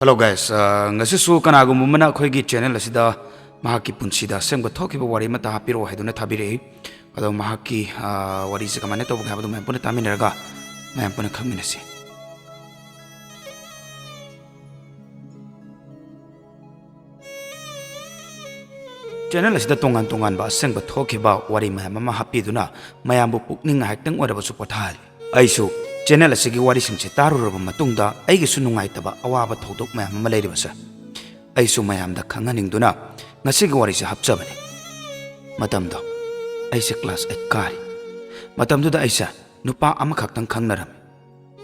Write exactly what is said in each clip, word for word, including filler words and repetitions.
Hello guys, ꯑ, ꯉꯁꯤꯁꯨ ꯀꯅꯥꯒꯨꯝꯕ ꯑꯃꯅ ꯑꯩꯈꯣꯏꯒꯤ channel ꯑꯁꯤꯗ ꯃꯍꯥꯛꯀꯤ ꯄꯨꯟꯁꯤꯗ ꯑꯁꯦꯡꯕ ꯊꯣꯛꯈꯤꯕ ꯋꯥꯔꯤ ꯑꯃꯠꯇ ꯍꯥꯞꯄꯤꯔꯛꯑꯣ ꯍꯥꯏꯗꯨꯅ ꯊꯥꯕꯤꯔꯛꯏ꯫ ꯑꯗꯣ ꯃꯍꯥꯛꯀꯤ, ꯑ, ꯋꯥꯔꯤꯁꯦ ꯀꯃꯥꯏꯅ ꯇꯧꯕꯒꯦ ꯍꯥꯏꯕꯗꯣ ꯃꯌꯥꯝ ꯄꯨꯟꯅ ꯇꯥꯃꯤꯟꯅꯔꯒ ꯃꯌꯥꯝ ꯄꯨꯟꯅ ꯈꯪꯃꯤꯟꯅꯁꯤ꯫ Channel ꯑꯁꯤꯗ ꯇꯣꯉꯥꯟ ꯇꯣꯉꯥꯟꯕ ꯑꯁꯦꯡꯕ ꯊꯣꯛꯈꯤꯕ ꯋꯥꯔꯤ ꯃꯌꯥꯝ ꯑꯃ ꯍꯥꯞꯄꯤꯗꯨꯅ ꯃꯌꯥꯝꯕꯨ ꯄꯨꯛꯅꯤꯡ ꯉꯥꯏꯍꯥꯛꯇꯪ ꯑꯣꯏꯔꯕꯁꯨ ꯄꯣꯊꯥꯍꯜꯂꯤ꯫ ꯑꯩꯁꯨ channel ꯑꯁꯤꯒꯤ ꯋꯥꯔꯤꯁꯤꯡꯁꯦ ꯇꯥꯔꯨꯔꯕ ꯃꯇꯨꯡꯗ ꯑꯩꯒꯤꯁꯨ ꯅꯨꯡꯉꯥꯏꯇꯕ ꯑꯋꯥꯕ ꯊꯧꯗꯣꯛ ꯃꯌꯥꯝ ꯑꯃ ꯂꯩꯔꯤꯕꯁꯦ ꯑꯩꯁꯨ ꯃꯌꯥꯝꯗ ꯈꯪꯍꯟꯅꯤꯡꯗꯨꯅ ꯉꯁꯤꯒꯤ ꯋꯥꯔꯤꯁꯦ ꯍꯥꯞꯆꯕꯅꯤ꯫ ꯃꯇꯝꯗꯣ ꯑꯩꯁꯦ class eight ꯀꯥꯔꯤ꯫ ꯃꯇꯝꯗꯨꯗ ꯑꯩꯁꯦ ꯅꯨꯄꯥ ꯑꯃꯈꯛꯇꯪ ꯈꯪꯅꯔꯝꯃꯤ꯫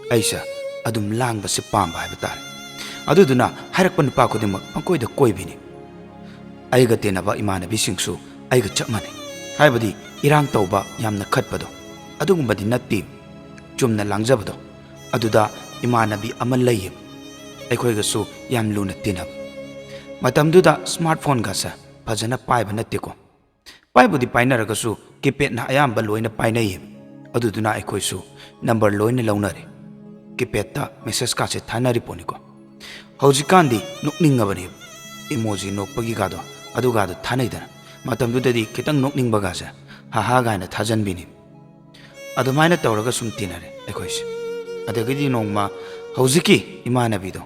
ꯑꯩꯁꯦ ꯑꯗꯨꯝ ꯂꯥꯡꯕꯁꯦ ꯄꯥꯝꯕ ꯍꯥꯏꯕ ꯇꯥꯔꯦ꯫ ꯑꯗꯨꯗꯨꯅ ꯍꯥꯏꯔꯛꯄ ꯅꯨꯄꯥ ꯈꯨꯗꯤꯡꯃꯛ ꯄꯪꯀꯣꯏꯗ ꯀꯣꯏꯕꯤꯅꯤ꯫ ꯑꯩꯒ ꯇꯤꯟꯅꯕ ꯏꯃꯥꯟꯅꯕꯤꯁꯤꯡꯁꯨ ꯑꯩꯒ ꯆꯞ ꯃꯥꯟꯅꯩ꯫ ꯍꯥꯏꯕꯗꯤ ꯏꯔꯥꯡ ꯇꯧꯕ, ꯌꯥꯝꯅ ꯈꯠꯄꯗꯣ, ꯑꯗꯨꯒꯨꯝꯕꯗꯤ ꯅꯠꯇꯦ꯫ ꯆꯨꯝꯅ ꯂꯥꯡꯖꯕꯗꯣ꯫ ꯑꯗꯨꯗ ꯏꯃꯥꯟꯅꯕꯤ ꯑꯃ ꯂꯩꯌꯦꯕ꯫ ꯑꯩꯈꯣꯏꯒꯁꯨ ꯌꯥꯝ ꯂꯨꯅ ꯇꯤꯟꯅꯕ꯫ ꯃꯇꯝꯗꯨꯗ smartphone ꯒꯁꯦ ꯐꯖꯅ ꯄꯥꯏꯕ ꯅꯠꯇꯦꯀꯣ꯫ ꯄꯥꯏꯕꯨꯗꯤ ꯄꯥꯏꯅꯔꯒꯁꯨ keypad ꯅ ꯑꯌꯥꯝꯕ ꯂꯣꯏꯅ ꯄꯥꯏꯅꯩꯌꯦꯕ꯫ ꯑꯗꯨꯗꯨꯅ ꯑꯩꯈꯣꯏꯁꯨ number ꯂꯣꯏꯅ ꯂꯧꯅꯔꯦ꯫ Keypad ꯇ message ꯀꯥꯁꯦ ꯊꯥꯅꯔꯤ ꯄꯣꯠꯅꯤꯀꯣ꯫ ꯍꯧꯖꯤꯛꯀꯥꯟꯗꯤ ꯅꯣꯛꯅꯤꯡꯉꯕꯅꯦꯕ꯫ Emoji ꯅꯣꯛꯄꯒꯤꯒꯗꯣ ꯑꯗꯨꯒꯗꯣ ꯊꯥꯅꯩꯗꯅ꯫ ꯃꯇꯝꯗꯨꯗꯗꯤ ꯈꯤꯇꯪ ꯅꯣꯛꯅꯤꯡꯕꯒꯁꯦ ꯍꯥꯍꯥ ꯀꯥꯏꯅ ꯊꯥꯖꯟꯕꯤꯅꯤ꯫ ꯑꯗꯨꯃꯥꯏꯅ ꯇꯧꯔꯒ ꯁꯨꯝ ꯇꯤꯟꯅꯔꯦ ꯑꯩꯈꯣꯏꯁꯦ꯫ ꯑꯗꯒꯤꯗꯤ ꯅꯣꯡꯃ ꯍꯧꯖꯤꯛꯀꯤ ꯏꯃꯥꯟꯅꯕꯤꯗꯣ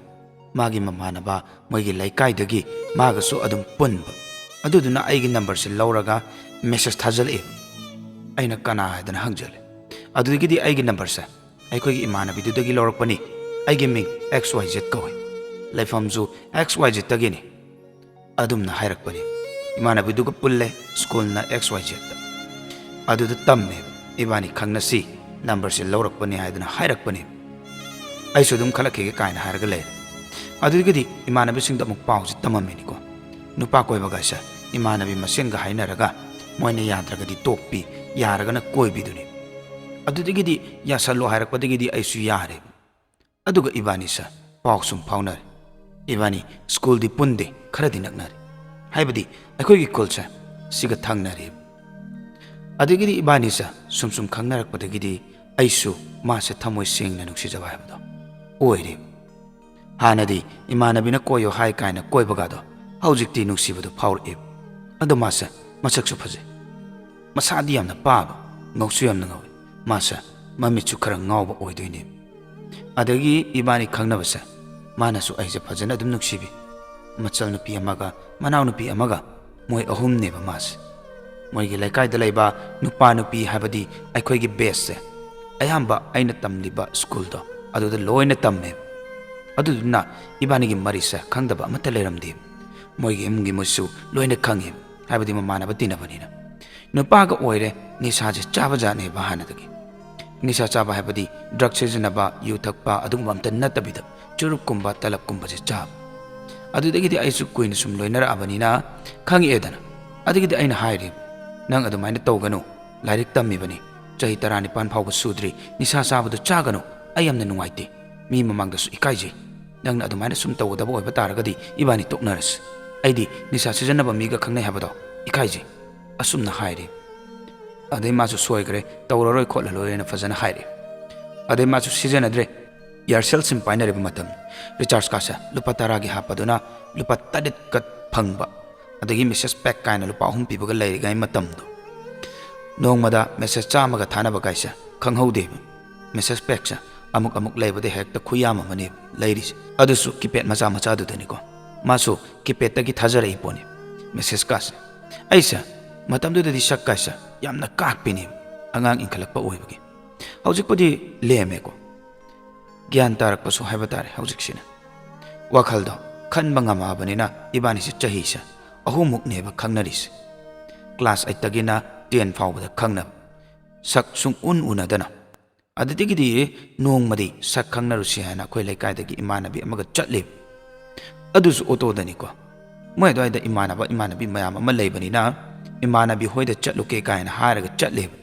ꯃꯥꯒꯤ ꯃꯃꯥꯟꯅꯕ ꯃꯣꯏꯒꯤ ꯂꯩꯀꯥꯏꯗꯒꯤ ꯃꯥꯒꯁꯨ ꯑꯗꯨꯝ ꯄꯨꯟꯕ꯫ ꯑꯗꯨꯗꯨꯅ ꯑꯩꯒꯤ number ꯁꯦ ꯂꯧꯔꯒ message ꯊꯥꯖꯤꯜꯂꯛꯑꯦ꯫ ꯑꯩꯅ ꯀꯅꯥ ꯍꯥꯏꯗꯅ ꯍꯪꯖꯜꯂꯦ꯫ ꯑꯗꯨꯗꯒꯤꯗꯤ ꯑꯩꯒꯤ number ꯁꯦ ꯑꯩꯈꯣꯏꯒꯤ ꯏꯃꯥꯟꯅꯕꯤꯗꯨꯗꯒꯤ ꯂꯧꯔꯛꯄꯅꯤ꯫ ꯑꯩꯒꯤ ꯃꯤꯡ X Y Z ꯀꯧꯏ꯫ ꯂꯩꯐꯝꯁꯨ X Y Z ꯇꯒꯤꯅꯤ꯫ ꯑꯗꯨꯝꯅ ꯍꯥꯏꯔꯛꯄꯅꯤ꯫ ꯏꯃꯥꯟꯅꯕꯤꯗꯨꯒ ꯄꯨꯜꯂꯦ, school ꯅ X Y Z ꯇ꯫ ꯑꯗꯨꯗ ꯇꯝꯃꯦ, ꯏꯕꯥꯅꯤ ꯈꯪꯅꯁꯤ, number ꯁꯦ ꯂꯧꯔꯛꯄꯅꯤ ꯍꯥꯏꯗꯨꯅ ꯍꯥꯏꯔꯛꯄꯅꯤ꯫ ꯑꯩꯁꯨ ꯑꯗꯨꯝ ꯈꯜꯂꯛꯈꯤꯒꯦ ꯀꯥꯏꯅ ꯍꯥꯏꯔꯒ ꯂꯩꯔꯦ꯫ ꯑꯗꯨꯗꯒꯤꯗꯤ ꯏꯃꯥꯟꯅꯕꯤꯁꯤꯡꯗ ꯑꯃꯨꯛ ꯄꯥꯎꯁꯦ ꯇꯝꯃꯝꯃꯤꯅꯤꯀꯣ꯫ ꯅꯨꯄꯥ ꯀꯣꯏꯕꯒꯥꯏꯁꯦ ꯏꯃꯥꯟꯅꯕꯤ ꯃꯁꯦꯟꯒ ꯍꯥꯏꯅꯔꯒ ꯃꯣꯏꯅ ꯌꯥꯗ꯭ꯔꯒꯗꯤ ꯇꯣꯛꯄꯤ, ꯌꯥꯔꯒꯅ ꯀꯣꯏꯕꯤꯗꯨꯅꯤ꯫ ꯑꯗꯨꯗꯒꯤꯗꯤ ꯌꯥꯁꯜꯂꯣ ꯍꯥꯏꯔꯛꯄꯗꯒꯤꯗꯤ ꯑꯩꯁꯨ ꯌꯥꯔꯦ꯫ ꯑꯗꯨꯒ ꯏꯕꯥꯅꯤꯁꯦ ꯄꯥꯎ ꯁꯨꯝ ꯐꯥꯎꯅꯔꯦ꯫ ꯏꯕꯥꯅꯤ school ꯗꯤ ꯄꯨꯟꯗꯦ, ꯈꯔꯗꯤ ꯅꯛꯅꯔꯦ꯫ ꯍꯥꯏꯕꯗꯤ ꯑꯩꯈꯣꯏꯒꯤ ꯈꯨꯜꯁꯦ ꯁꯤꯒ ꯊꯪꯅꯔꯦ꯫ ꯑꯗꯒꯤꯗꯤ ꯏꯕꯥꯅꯤꯁꯦ ꯁꯨꯝ ꯁꯨꯝ ꯈꯪꯅꯔꯛꯄꯗꯒꯤꯗꯤ ꯑꯩꯁꯨ ꯃꯥꯁꯦ ꯊꯃꯣꯏ ꯁꯦꯡꯅ ꯅꯨꯡꯁꯤꯖꯕ ꯍꯥꯏꯕꯗꯣ ꯑꯣꯏꯔꯦ꯫ ꯍꯥꯟꯅꯗꯤ ꯏꯃꯥꯟꯅꯕꯤꯅ ꯀꯣꯏꯌꯣ ꯍꯥꯏ ꯀꯥꯏꯅ ꯀꯣꯏꯕꯒꯗꯣ ꯍꯧꯖꯤꯛꯇꯤ ꯅꯨꯡꯁꯤꯕꯗꯣ ꯐꯥꯎꯔꯛꯑꯦ꯫ ꯑꯗꯣ ꯃꯥꯁꯦ ꯃꯁꯛꯁꯨ ꯐꯖꯩ, ꯃꯁꯥꯗꯤ ꯌꯥꯝꯅ ꯄꯥꯕ, ꯉꯧꯁꯨ ꯌꯥꯝꯅ ꯉꯧꯏ꯫ ꯃꯥꯁꯦ ꯃꯃꯤꯠꯁꯨ ꯈꯔ ꯉꯥꯎꯕ ꯑꯣꯏꯗꯣꯏꯅꯦ꯫ ꯑꯗꯒꯤ ꯏꯕꯥꯅꯤ ꯈꯪꯅꯕꯁꯦ ꯃꯥꯅꯁꯨ ꯑꯩꯁꯦ ꯐꯖꯅ ꯑꯗꯨꯝ ꯅꯨꯡꯁꯤꯕꯤ꯫ ꯃꯆꯜ ꯅꯨꯄꯤ ꯑꯃꯒ ꯃꯅꯥꯎ ꯅꯨꯄꯤ ꯑꯃꯒ ꯃꯣꯏ ꯑꯍꯨꯝꯅꯦꯕ ꯃꯥꯁꯦ꯫ ꯃꯣꯏꯒꯤ ꯂꯩꯀꯥꯏꯗ ꯂꯩꯕ ꯅꯨꯄꯥ ꯅꯨꯄꯤ ꯍꯥꯏꯕꯗꯤ ꯑꯩꯈꯣꯏꯒꯤ ꯕꯦꯁꯁꯦ ꯑꯌꯥꯝꯕ ꯑꯩꯅ ꯇꯝꯂꯤꯕ ꯁ꯭ꯀꯨꯜꯗꯣ ꯑꯗꯨꯗ ꯂꯣꯏꯅ ꯇꯝꯃꯦ꯫ ꯑꯗꯨꯗꯨꯅ ꯏꯕꯥꯅꯤꯒꯤ ꯃꯔꯤꯁꯦ ꯈꯪꯗꯕ ꯑꯃꯠꯇ ꯂꯩꯔꯝꯗꯦ꯫ ꯃꯣꯏꯒꯤ ꯏꯃꯨꯡꯒꯤ ꯃꯣꯏꯁꯨ ꯂꯣꯏꯅ ꯈꯪꯉꯤ, ꯍꯥꯏꯕꯗꯤ ꯃꯃꯥꯟꯅꯕ ꯇꯤꯟꯅꯕꯅꯤꯅ꯫ ꯅꯨꯄꯥꯒ ꯑꯣꯏꯔꯦ ꯅꯤꯁꯥꯁꯦ ꯆꯥꯕ ꯖꯥꯠꯅꯦꯕ ꯍꯥꯟꯅꯗꯒꯤ꯫ ꯅꯤꯁꯥ ꯆꯥꯕ ꯍꯥꯏꯕꯗꯤ ꯗ꯭ꯔꯒ ꯁꯤꯖꯤꯟꯅꯕ, ꯌꯨ ꯊꯛꯄ ꯑꯗꯨꯒꯨꯝꯕ ꯑꯝꯇ ꯅꯠꯇꯕꯤꯗ ꯆꯨꯔꯨꯞꯀꯨꯝꯕ ꯇꯂꯞꯀꯨꯝꯕꯁꯦ ꯆꯥꯕ꯫ ꯑꯗꯨꯗꯒꯤꯗꯤ ꯑꯩꯁꯨ ꯀꯨꯏꯅ ꯁꯨꯝ ꯂꯣꯏꯅꯔꯛꯑꯕꯅꯤꯅ ꯈꯪꯉꯛꯑꯦꯗꯅ꯫ ꯑꯗꯨꯒꯤꯗꯤ ꯑꯩꯅ ꯍꯥꯏꯔꯦ, "ꯅꯪ ꯑꯗꯨꯃꯥꯏꯅ ꯇꯧꯒꯅꯨ, ꯂꯥꯏꯔꯤꯛ ꯇꯝꯃꯤꯕꯅꯤ, ꯆꯍꯤ ꯇꯔꯥꯅꯤꯄꯥꯟ ꯐꯥꯎꯕ ꯁꯨꯗ꯭ꯔꯤ, ꯅꯤꯁꯥ ꯆꯥꯕꯗꯨ ꯆꯥꯒꯅꯨ, ꯑꯩ ꯌꯥꯝꯅ ꯅꯨꯡꯉꯥꯏꯇꯦ, ꯃꯤ ꯃꯃꯥꯡꯗꯁꯨ ꯏꯀꯥꯏꯖꯩ꯫ ꯅꯪꯅ ꯑꯗꯨꯃꯥꯏꯅ ꯁꯨꯝ ꯇꯧꯒꯗꯕ ꯑꯣꯏꯕ ꯇꯥꯔꯒꯗꯤ ꯏꯕꯥꯅꯤ ꯇꯣꯛꯅꯔꯁꯤ꯫ ꯑꯩꯗꯤ ꯅꯤꯁꯥ ꯁꯤꯖꯤꯟꯅꯕ ꯃꯤꯒ ꯈꯪꯅꯩ ꯍꯥꯏꯕꯗꯣ ꯏꯀꯥꯏꯖꯩ"꯫ ꯑꯁꯨꯝꯅ ꯍꯥꯏꯔꯦ꯫ ꯑꯗꯩ ꯃꯥꯁꯨ ꯁꯣꯏꯈ꯭ꯔꯦ, ꯇꯧꯔꯔꯣꯏ ꯈꯣꯠꯂꯔꯣꯏꯅ ꯐꯖꯅ ꯍꯥꯏꯔꯦ꯫ ꯑꯗꯩ ꯃꯥꯁꯨ ꯁꯤꯖꯤꯟꯅꯗ꯭ꯔꯦ꯫ ꯏꯌꯥꯔꯁꯦꯜ ꯁꯤꯝ ꯄꯥꯏꯅꯔꯤꯕ ꯃꯇꯝ, ꯔꯤꯆꯥꯔꯖ ꯀꯥꯔꯗꯁꯦ ꯂꯨꯄꯥ ꯇꯔꯥꯒꯤ ꯍꯥꯞꯄꯗꯨꯅ ꯂꯨꯄꯥ ꯇꯔꯦꯠꯀ ꯐꯪꯕ, ꯑꯗꯒꯤ ꯃꯦꯁꯦꯖ ꯄꯦꯛ ꯀꯥꯏꯅ ꯂꯨꯄꯥ ꯑꯍꯨꯝ ꯄꯤꯕꯒ ꯂꯩꯔꯤꯉꯩ ꯃꯇꯝꯗꯣ꯫ ꯅꯣꯡꯃꯗ ꯃꯦꯁꯦꯖ ꯆꯥꯝꯃꯒ ꯊꯥꯅꯕ ꯀꯥꯏꯁꯦ ꯈꯪꯍꯧꯗꯦꯕ꯫ ꯃꯦꯁꯦꯖ ꯄꯦꯛꯁꯦ ꯑꯃꯨꯛ ꯑꯃꯨꯛ ꯂꯩꯕꯗ ꯍꯦꯛꯇ ꯈꯨꯌꯥꯝ ꯑꯃꯅꯦꯕ ꯂꯩꯔꯤꯁꯦ, ꯑꯗꯨꯁꯨ ꯀꯤꯄꯦꯗ ꯃꯆꯥ ꯃꯆꯥꯗꯨꯗꯅꯤꯀꯣ꯫ ꯃꯥꯁꯨ ꯀꯤꯄꯦꯗꯇꯒꯤ ꯊꯥꯖꯔꯛꯏ ꯄꯣꯠꯅꯤ ꯃꯦꯁꯦꯖ ꯀꯥꯁꯦ꯫ ꯑꯩꯁꯦ ꯃꯇꯝꯗꯨꯗꯗꯤ ꯁꯛ ꯀꯥꯏꯁꯦ ꯌꯥꯝꯅ ꯀꯥꯛꯄꯤꯅꯦꯕ, ꯑꯉꯥꯡ ꯏꯟꯈꯠꯂꯛꯄ ꯑꯣꯏꯕꯒꯤ꯫ ꯍꯧꯖꯤꯛꯄꯨꯗꯤ ꯂꯦꯝꯃꯦꯀꯣ, ꯒ꯭ꯌꯥꯟ ꯇꯥꯔꯛꯄꯁꯨ ꯍꯥꯏꯕ ꯇꯥꯔꯦ ꯍꯧꯖꯤꯛꯁꯤꯅ꯫ ꯋꯥꯈꯜꯗꯣ ꯈꯟꯕ ꯉꯝꯃꯛꯑꯕꯅꯤꯅ ꯏꯕꯥꯅꯤꯁꯦ ꯆꯍꯤꯁꯦ ꯑꯍꯨꯝꯃꯨꯛꯅꯦꯕ ꯈꯪꯅꯔꯤꯁꯦ꯫ ꯀ꯭ꯂꯥꯁ ꯑꯩꯠꯇꯒꯤꯅ ꯇꯦꯟ ꯐꯥꯎꯕꯗ ꯈꯪꯅꯕ, ꯁꯛ ꯁꯨꯡ ꯎꯟ ꯎꯅꯗꯅ꯫ ꯑꯗꯨꯗꯒꯤꯗꯤ ꯅꯣꯡꯃꯗꯤ ꯁꯛ ꯈꯪꯅꯔꯨꯁꯤ ꯍꯥꯏꯅ ꯑꯩꯈꯣꯏ ꯂꯩꯀꯥꯏꯗꯒꯤ ꯏꯃꯥꯟꯅꯕꯤ ꯑꯃꯒ ꯆꯠꯂꯦꯕ꯫ ꯑꯗꯨꯁꯨ ꯑꯣꯇꯣꯗꯅꯤꯀꯣ꯫ ꯃꯣꯏ ꯑꯗꯨꯋꯥꯏꯗ ꯏꯃꯥꯟꯅꯕ ꯏꯃꯥꯟꯅꯕꯤ ꯃꯌꯥꯝ ꯑꯃ ꯂꯩꯕꯅꯤꯅ ꯏꯃꯥꯟꯅꯕꯤ ꯍꯣꯏꯗ ꯆꯠꯂꯨꯒꯦ ꯀꯥꯏꯅ ꯍꯥꯏꯔꯒ ꯆꯠꯂꯦꯕ꯫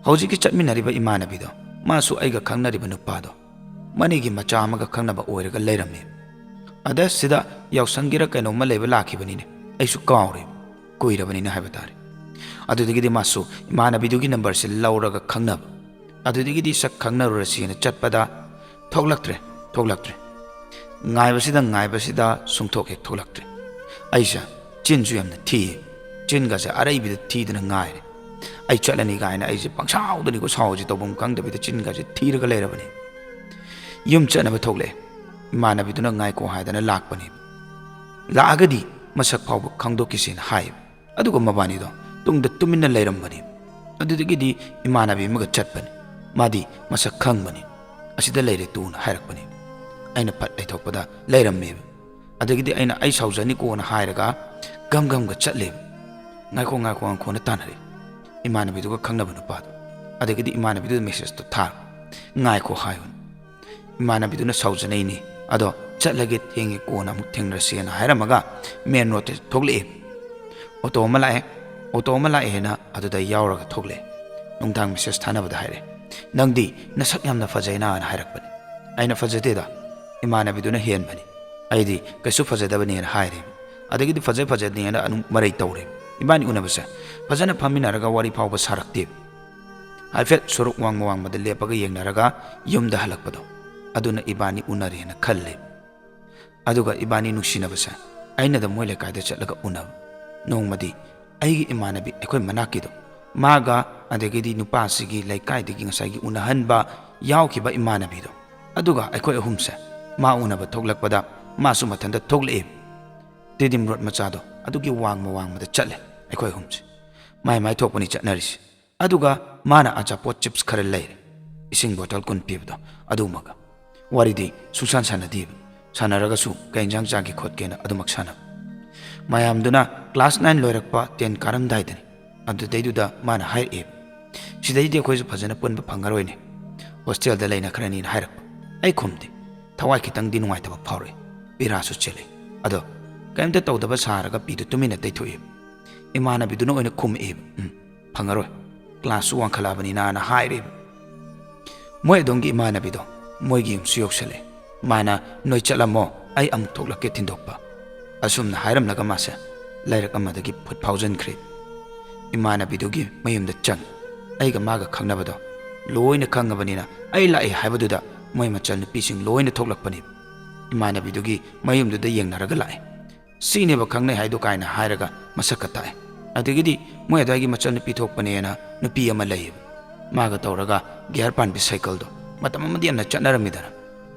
ꯍꯧꯖꯤꯛꯀꯤ ꯆꯠꯃꯤꯟꯅꯔꯤꯕ ꯏꯃꯥꯟꯅꯕꯤꯗꯣ, ꯃꯥꯁꯨ ꯑꯩꯒ ꯈꯪꯅꯔꯤꯕ ꯅꯨꯄꯥꯗꯣ, ꯃꯅꯤꯒꯤ ꯃꯆꯥ ꯑꯃꯒ ꯈꯪꯅꯕ ꯑꯣꯏꯔꯒ ꯂꯩꯔꯝꯃꯦ꯫ ꯑꯗ ꯁꯤꯗ ꯌꯥꯎꯁꯪꯒꯤꯔ ꯀꯩꯅꯣꯝꯃ ꯂꯩꯕ ꯂꯥꯛꯈꯤꯕꯅꯤꯅꯦ, ꯑꯩꯁꯨ ꯀꯥꯎꯔꯦ, ꯀꯨꯏꯔꯕꯅꯤꯅ ꯍꯥꯏꯕ ꯇꯥꯔꯦ꯫ ꯑꯗꯨꯗꯒꯤꯗꯤ ꯃꯥꯁꯨ ꯏꯃꯥꯟꯅꯕꯤꯗꯨꯒꯤ ꯅꯝꯕꯔꯁꯦ ꯂꯧꯔꯒ ꯈꯪꯅꯕ, ꯑꯗꯨꯗꯒꯤꯗꯤ ꯁꯛ ꯈꯪꯅꯔꯨꯔꯁꯤꯅ ꯆꯠꯄꯗ ꯊꯣꯛꯂꯛꯇ꯭ꯔꯦ, ꯊꯣꯛꯂꯛꯇ꯭ꯔꯦ꯫ ꯉꯥꯏꯕꯁꯤꯗ ꯉꯥꯏꯕꯁꯤꯗ ꯁꯨꯡꯊꯣꯛ ꯍꯦꯛ ꯊꯣꯛꯂꯛꯇ꯭ꯔꯦ꯫ ꯑꯩꯁꯦ ꯆꯤꯟꯁꯨ ꯌꯥꯝꯅ ꯊꯤꯌꯦ꯫ ꯆꯤꯟꯒꯁꯦ ꯑꯔꯩꯕꯤꯗ ꯊꯤꯗꯅ ꯉꯥꯏꯔꯦ꯫ ꯑꯩ ꯆꯠꯂꯅꯤ ꯀꯥꯏꯅ ꯑꯩꯁꯦ ꯄꯪꯁꯥꯎꯗꯅꯤꯀꯣ ꯁꯥꯎꯁꯦ, ꯇꯧꯐꯝ ꯈꯪꯗꯕꯤꯗ ꯆꯤꯟꯒꯁꯦ ꯊꯤꯔꯒ ꯂꯩꯔꯕꯅꯤ꯫ ꯌꯨꯝ ꯆꯠꯅꯕ ꯊꯣꯛꯂꯛꯑꯦ꯫ ꯏꯃꯥꯟꯅꯕꯤꯗꯨꯅ ꯉꯥꯏꯈꯣ ꯍꯥꯏꯗꯅ ꯂꯥꯛꯄꯅꯦ꯫ ꯂꯥꯛꯑꯒꯗꯤ ꯃꯁꯛ ꯐꯥꯎꯕ ꯈꯪꯗꯣꯛꯈꯤꯁꯦꯅ ꯍꯥꯏꯌꯦꯕ꯫ ꯑꯗꯨꯒ ꯃꯕꯥꯅꯤꯗꯣ ꯇꯨꯡꯗ ꯇꯨꯃꯤꯟꯅ ꯂꯩꯔꯝꯕꯅꯤ꯫ ꯑꯗꯨꯗꯒꯤꯗꯤ ꯏꯃꯥꯟꯅꯕꯤ ꯑꯃꯒ ꯆꯠꯄꯅꯤ꯫ ꯃꯥꯗꯤ ꯃꯁꯛ ꯈꯪꯕꯅꯤ꯫ "ꯑꯁꯤꯗ ꯂꯩꯔꯦ ꯇꯨꯅ" ꯍꯥꯏꯔꯛꯄꯅꯤ꯫ ꯑꯩꯅ ꯐꯠ ꯂꯩꯊꯣꯛꯄꯗ ꯂꯩꯔꯝꯃꯦꯕ꯫ ꯑꯗꯒꯤꯗꯤ ꯑꯩꯅ "ꯑꯩ ꯁꯥꯎꯖꯅꯤꯀꯣꯅ" ꯍꯥꯏꯔꯒ ꯒꯝ ꯒꯝꯒ ꯆꯠꯂꯦꯕ꯫ "ꯉꯥꯏꯈꯣ, ꯉꯥꯏꯈꯣ, ꯉꯥꯏꯈꯣꯅ" ꯇꯥꯟꯅꯔꯦ ꯏꯃꯥꯟꯅꯕꯤꯗꯨꯒ ꯈꯪꯅꯕ ꯅꯨꯄꯥꯗꯣ꯫ ꯑꯗꯒꯤꯗꯤ ꯏꯃꯥꯟꯅꯕꯤꯗꯨꯗ ꯃꯦꯁꯦꯖꯇꯣ ꯊꯥꯔꯣ, "ꯉꯥꯏꯈꯣ" ꯍꯥꯏꯌꯣꯅ꯫ ꯏꯃꯥꯟꯅꯕꯤꯗꯨꯅ ꯁꯥꯎꯖꯅꯩꯅꯤ꯫ "ꯑꯗꯣ ꯆꯠꯂꯒꯦ, ꯊꯦꯡꯉꯦ, ꯀꯣꯟꯅ ꯑꯃꯨꯛ ꯊꯦꯡꯅꯔꯁꯦꯅ" ꯍꯥꯏꯔꯝꯃꯒ ꯃꯦꯟ ꯔꯣꯗꯇ ꯊꯣꯛꯂꯛꯑꯦ꯫ ꯑꯣꯇꯣ ꯑꯃ ꯂꯥꯛꯑꯦ꯫ ꯑꯣꯇꯣ ꯑꯃ ꯂꯥꯛꯑꯦꯅ ꯑꯗꯨꯗ ꯌꯥꯎꯔꯒ ꯊꯣꯛꯂꯛꯑꯦ꯫ ꯅꯨꯡꯗꯥꯡ ꯃꯦꯁꯦꯖ ꯊꯥꯅꯕꯗ ꯍꯥꯏꯔꯦ, "ꯅꯪꯗꯤ ꯅꯁꯛ ꯌꯥꯝꯅ ꯐꯖꯩꯅ" ꯍꯥꯏꯔꯛꯄꯅꯦ꯫ ꯑꯩꯅ "ꯐꯖꯗꯦꯗ, ꯏꯃꯥꯟꯅꯕꯤꯗꯨꯅ ꯍꯦꯟꯕꯅꯤ, ꯑꯩꯗꯤ ꯀꯩꯁꯨ ꯐꯖꯗꯕꯅꯦꯅ" ꯍꯥꯏꯔꯦ꯫ ꯑꯗꯒꯤꯗꯤ ꯐꯖꯩ ꯐꯖꯗꯦꯅ ꯑꯗꯨꯝ ꯃꯔꯩ ꯇꯧꯔꯦ꯫ ꯏꯕꯥꯅꯤ ꯎꯅꯕꯁꯦ ꯐꯖꯅ ꯐꯝꯃꯤꯟꯅꯔꯒ ꯋꯥꯔꯤ ꯐꯥꯎꯕ ꯁꯥꯔꯛꯇꯦ꯫ ꯍꯥꯏꯐꯦꯠ ꯁꯣꯔꯣꯛ ꯋꯥꯡꯃ ꯋꯥꯡꯃꯗ ꯂꯦꯞꯄꯒ ꯌꯦꯡꯅꯔꯒ ꯌꯨꯝꯗ ꯍꯜꯂꯛꯄꯗꯣ, ꯑꯗꯨꯅ ꯏꯕꯥꯅꯤ ꯎꯅꯔꯦꯅ ꯈꯜꯂꯦ꯫ ꯑꯗꯨꯒ ꯏꯕꯥꯅꯤ ꯅꯨꯡꯁꯤꯅꯕꯁꯦ ꯑꯩꯅꯗ ꯃꯣꯏ ꯂꯩꯀꯥꯏꯗ ꯆꯠꯂꯒ ꯎꯅꯕ꯫ ꯅꯣꯡꯃꯗꯤ ꯑꯩꯒꯤ ꯏꯃꯥꯟꯅꯕꯤ, ꯑꯩꯈꯣꯏ ꯃꯅꯥꯛꯀꯤꯗꯣ, ꯃꯥꯒ, ꯑꯗꯒꯤꯗꯤ ꯅꯨꯄꯥꯁꯤꯒꯤ ꯂꯩꯀꯥꯏꯗꯒꯤ ꯉꯁꯥꯏꯒꯤ ꯎꯅꯍꯟꯕ ꯌꯥꯎꯈꯤꯕ ꯏꯃꯥꯟꯅꯕꯤꯗꯣ, ꯑꯗꯨꯒ ꯑꯩꯈꯣꯏ ꯑꯍꯨꯝꯁꯦ ꯃꯥ ꯎꯅꯕ ꯊꯣꯛꯂꯛꯄꯗ ꯃꯥꯁꯨ ꯃꯊꯟꯇ ꯊꯣꯛꯂꯛꯑꯦ꯫ ꯇꯤꯗꯤꯝ ꯔꯣꯗ ꯃꯆꯥꯗꯣ, ꯑꯗꯨꯒꯤ ꯋꯥꯡꯃ ꯋꯥꯡꯃꯗ ꯆꯠꯂꯦ ꯑꯩꯈꯣꯏ ꯑꯍꯨꯝꯁꯦ꯫ ꯃꯥꯏ ꯃꯥꯏ ꯊꯣꯛꯄꯅꯤ ꯆꯠꯅꯔꯤꯁꯦ꯫ ꯑꯗꯨꯒ ꯃꯥꯅ ꯑꯆꯥꯄꯣꯠ ꯆꯤꯞꯁ ꯈꯔ ꯂꯩꯔꯦ, ꯏꯁꯤꯡ ꯕꯣꯇꯜ ꯀꯨꯟ ꯄꯤꯕꯗꯣ, ꯑꯗꯨꯃꯒ꯫ ꯋꯥꯔꯤꯗꯤ ꯁꯨꯡꯁꯥꯟ ꯁꯥꯟꯅꯗꯦꯕ꯫ ꯁꯥꯟꯅꯔꯒꯁꯨ "ꯀꯩ ꯏꯟꯖꯥꯡ ꯆꯥꯒꯦ ꯈꯣꯠꯀꯦꯅ" ꯑꯗꯨꯃꯛ ꯁꯥꯟꯅꯕ꯫ ꯃꯌꯥꯝꯗꯨꯅ ꯀ꯭ꯂꯥꯁ ꯅꯥꯏꯟ ꯂꯣꯏꯔꯛꯄ, ꯇꯦꯟ ꯀꯥꯔꯝꯗꯥꯏꯗꯅꯤ꯫ ꯑꯗꯨꯗꯩꯗꯨꯗ ꯃꯥꯅ ꯍꯥꯏꯔꯛꯑꯦ, "ꯁꯤꯗꯩꯗꯤ ꯑꯩꯈꯣꯏꯁꯨ ꯐꯖꯅ ꯄꯨꯟꯕ ꯐꯪꯉꯔꯣꯏꯅꯦ, ꯍꯣꯁꯇꯦꯜꯗ ꯂꯩꯅꯈ꯭ꯔꯅꯤꯅ" ꯍꯥꯏꯔꯛꯄ꯫ ꯑꯩ ꯈꯨꯝꯗꯦ꯫ ꯊꯋꯥꯏ ꯈꯤꯇꯪꯗꯤ ꯅꯨꯡꯉꯥꯏꯇꯕ ꯐꯥꯎꯔꯛꯑꯦ, ꯄꯤꯔꯥꯁꯨ ꯆꯦꯜꯂꯦ꯫ ꯑꯗꯣ ꯀꯔꯤꯝꯇ ꯇꯧꯗꯕ ꯁꯥꯔꯒ ꯄꯤꯗꯨ ꯇꯨꯃꯤꯟꯅ ꯇꯩꯊꯣꯛꯑꯦ꯫ ꯏꯃꯥꯟꯅꯕꯤꯗꯨꯅ ꯑꯣꯏꯅ ꯈꯨꯝꯃꯛꯑꯦꯕ, "ꯎꯝ, ꯐꯪꯉꯔꯣꯏ, ꯀ꯭ꯂꯥꯁꯁꯨ ꯋꯥꯡꯈꯠꯂꯛꯑꯕꯅꯤꯅ"ꯅ ꯍꯥꯏꯔꯦꯕ꯫ ꯃꯣꯏ ꯑꯗꯣꯝꯒꯤ ꯏꯃꯥꯟꯅꯕꯤꯗꯣ ꯃꯣꯏꯒꯤ ꯌꯨꯝꯁꯨ ꯌꯧꯁꯜꯂꯦ꯫ ꯃꯥꯅ "ꯅꯣꯏ ꯆꯠꯂꯝꯃꯣ, ꯑꯩ ꯑꯃꯨꯛ ꯊꯣꯛꯂꯛꯀꯦ ꯊꯤꯟꯗꯣꯛꯄ"꯫ ꯑꯁꯨꯝꯅ ꯍꯥꯏꯔꯝꯂꯒ ꯃꯥꯁꯦ ꯂꯩꯔꯛ ꯑꯃꯗꯒꯤ ꯐꯨꯠ ꯐꯥꯎꯖꯤꯟꯈ꯭ꯔꯦ꯫ ꯏꯃꯥꯟꯅꯕꯤꯗꯨꯒꯤ ꯃꯌꯨꯝꯗ ꯆꯪꯉꯤ꯫ ꯑꯩꯒ ꯃꯥꯒ ꯈꯪꯅꯕꯗꯣ ꯂꯣꯏꯅ ꯈꯪꯉꯕꯅꯤꯅ, ꯑꯩ ꯂꯥꯛꯑꯦ ꯍꯥꯏꯕꯗꯨꯗ ꯃꯣꯏ ꯃꯆꯜ ꯅꯨꯄꯤꯁꯤꯡ ꯂꯣꯏꯅ ꯊꯣꯛꯂꯛꯄꯅꯤ꯫ ꯏꯃꯥꯟꯅꯕꯤꯗꯨꯒꯤ ꯃꯌꯨꯝꯗꯨꯗ ꯌꯦꯡꯅꯔꯒ ꯂꯥꯛꯑꯦ꯫ "ꯁꯤꯅꯦꯕ ꯈꯪꯅꯩ ꯍꯥꯏꯗꯣ" ꯀꯥꯏꯅ ꯍꯥꯏꯔꯒ ꯃꯁꯛꯀ ꯇꯥꯛꯑꯦ꯫ ꯑꯗꯒꯤꯗꯤ ꯃꯣꯏ ꯑꯗꯨꯋꯥꯏꯒꯤ ꯃꯆꯟꯅꯨꯄꯤ ꯊꯣꯛꯄꯅꯦꯅ ꯅꯨꯄꯤ ꯑꯃ ꯂꯩꯌꯦꯕ, ꯃꯥꯒ ꯇꯧꯔꯒ ꯒꯤꯌꯥꯔ ꯄꯥꯟꯕꯤ ꯁꯥꯏꯀꯜꯗꯣ ꯃꯇꯝ ꯑꯃꯗ ꯌꯥꯝꯅ ꯆꯠꯅꯔꯝꯃꯤꯗꯅ,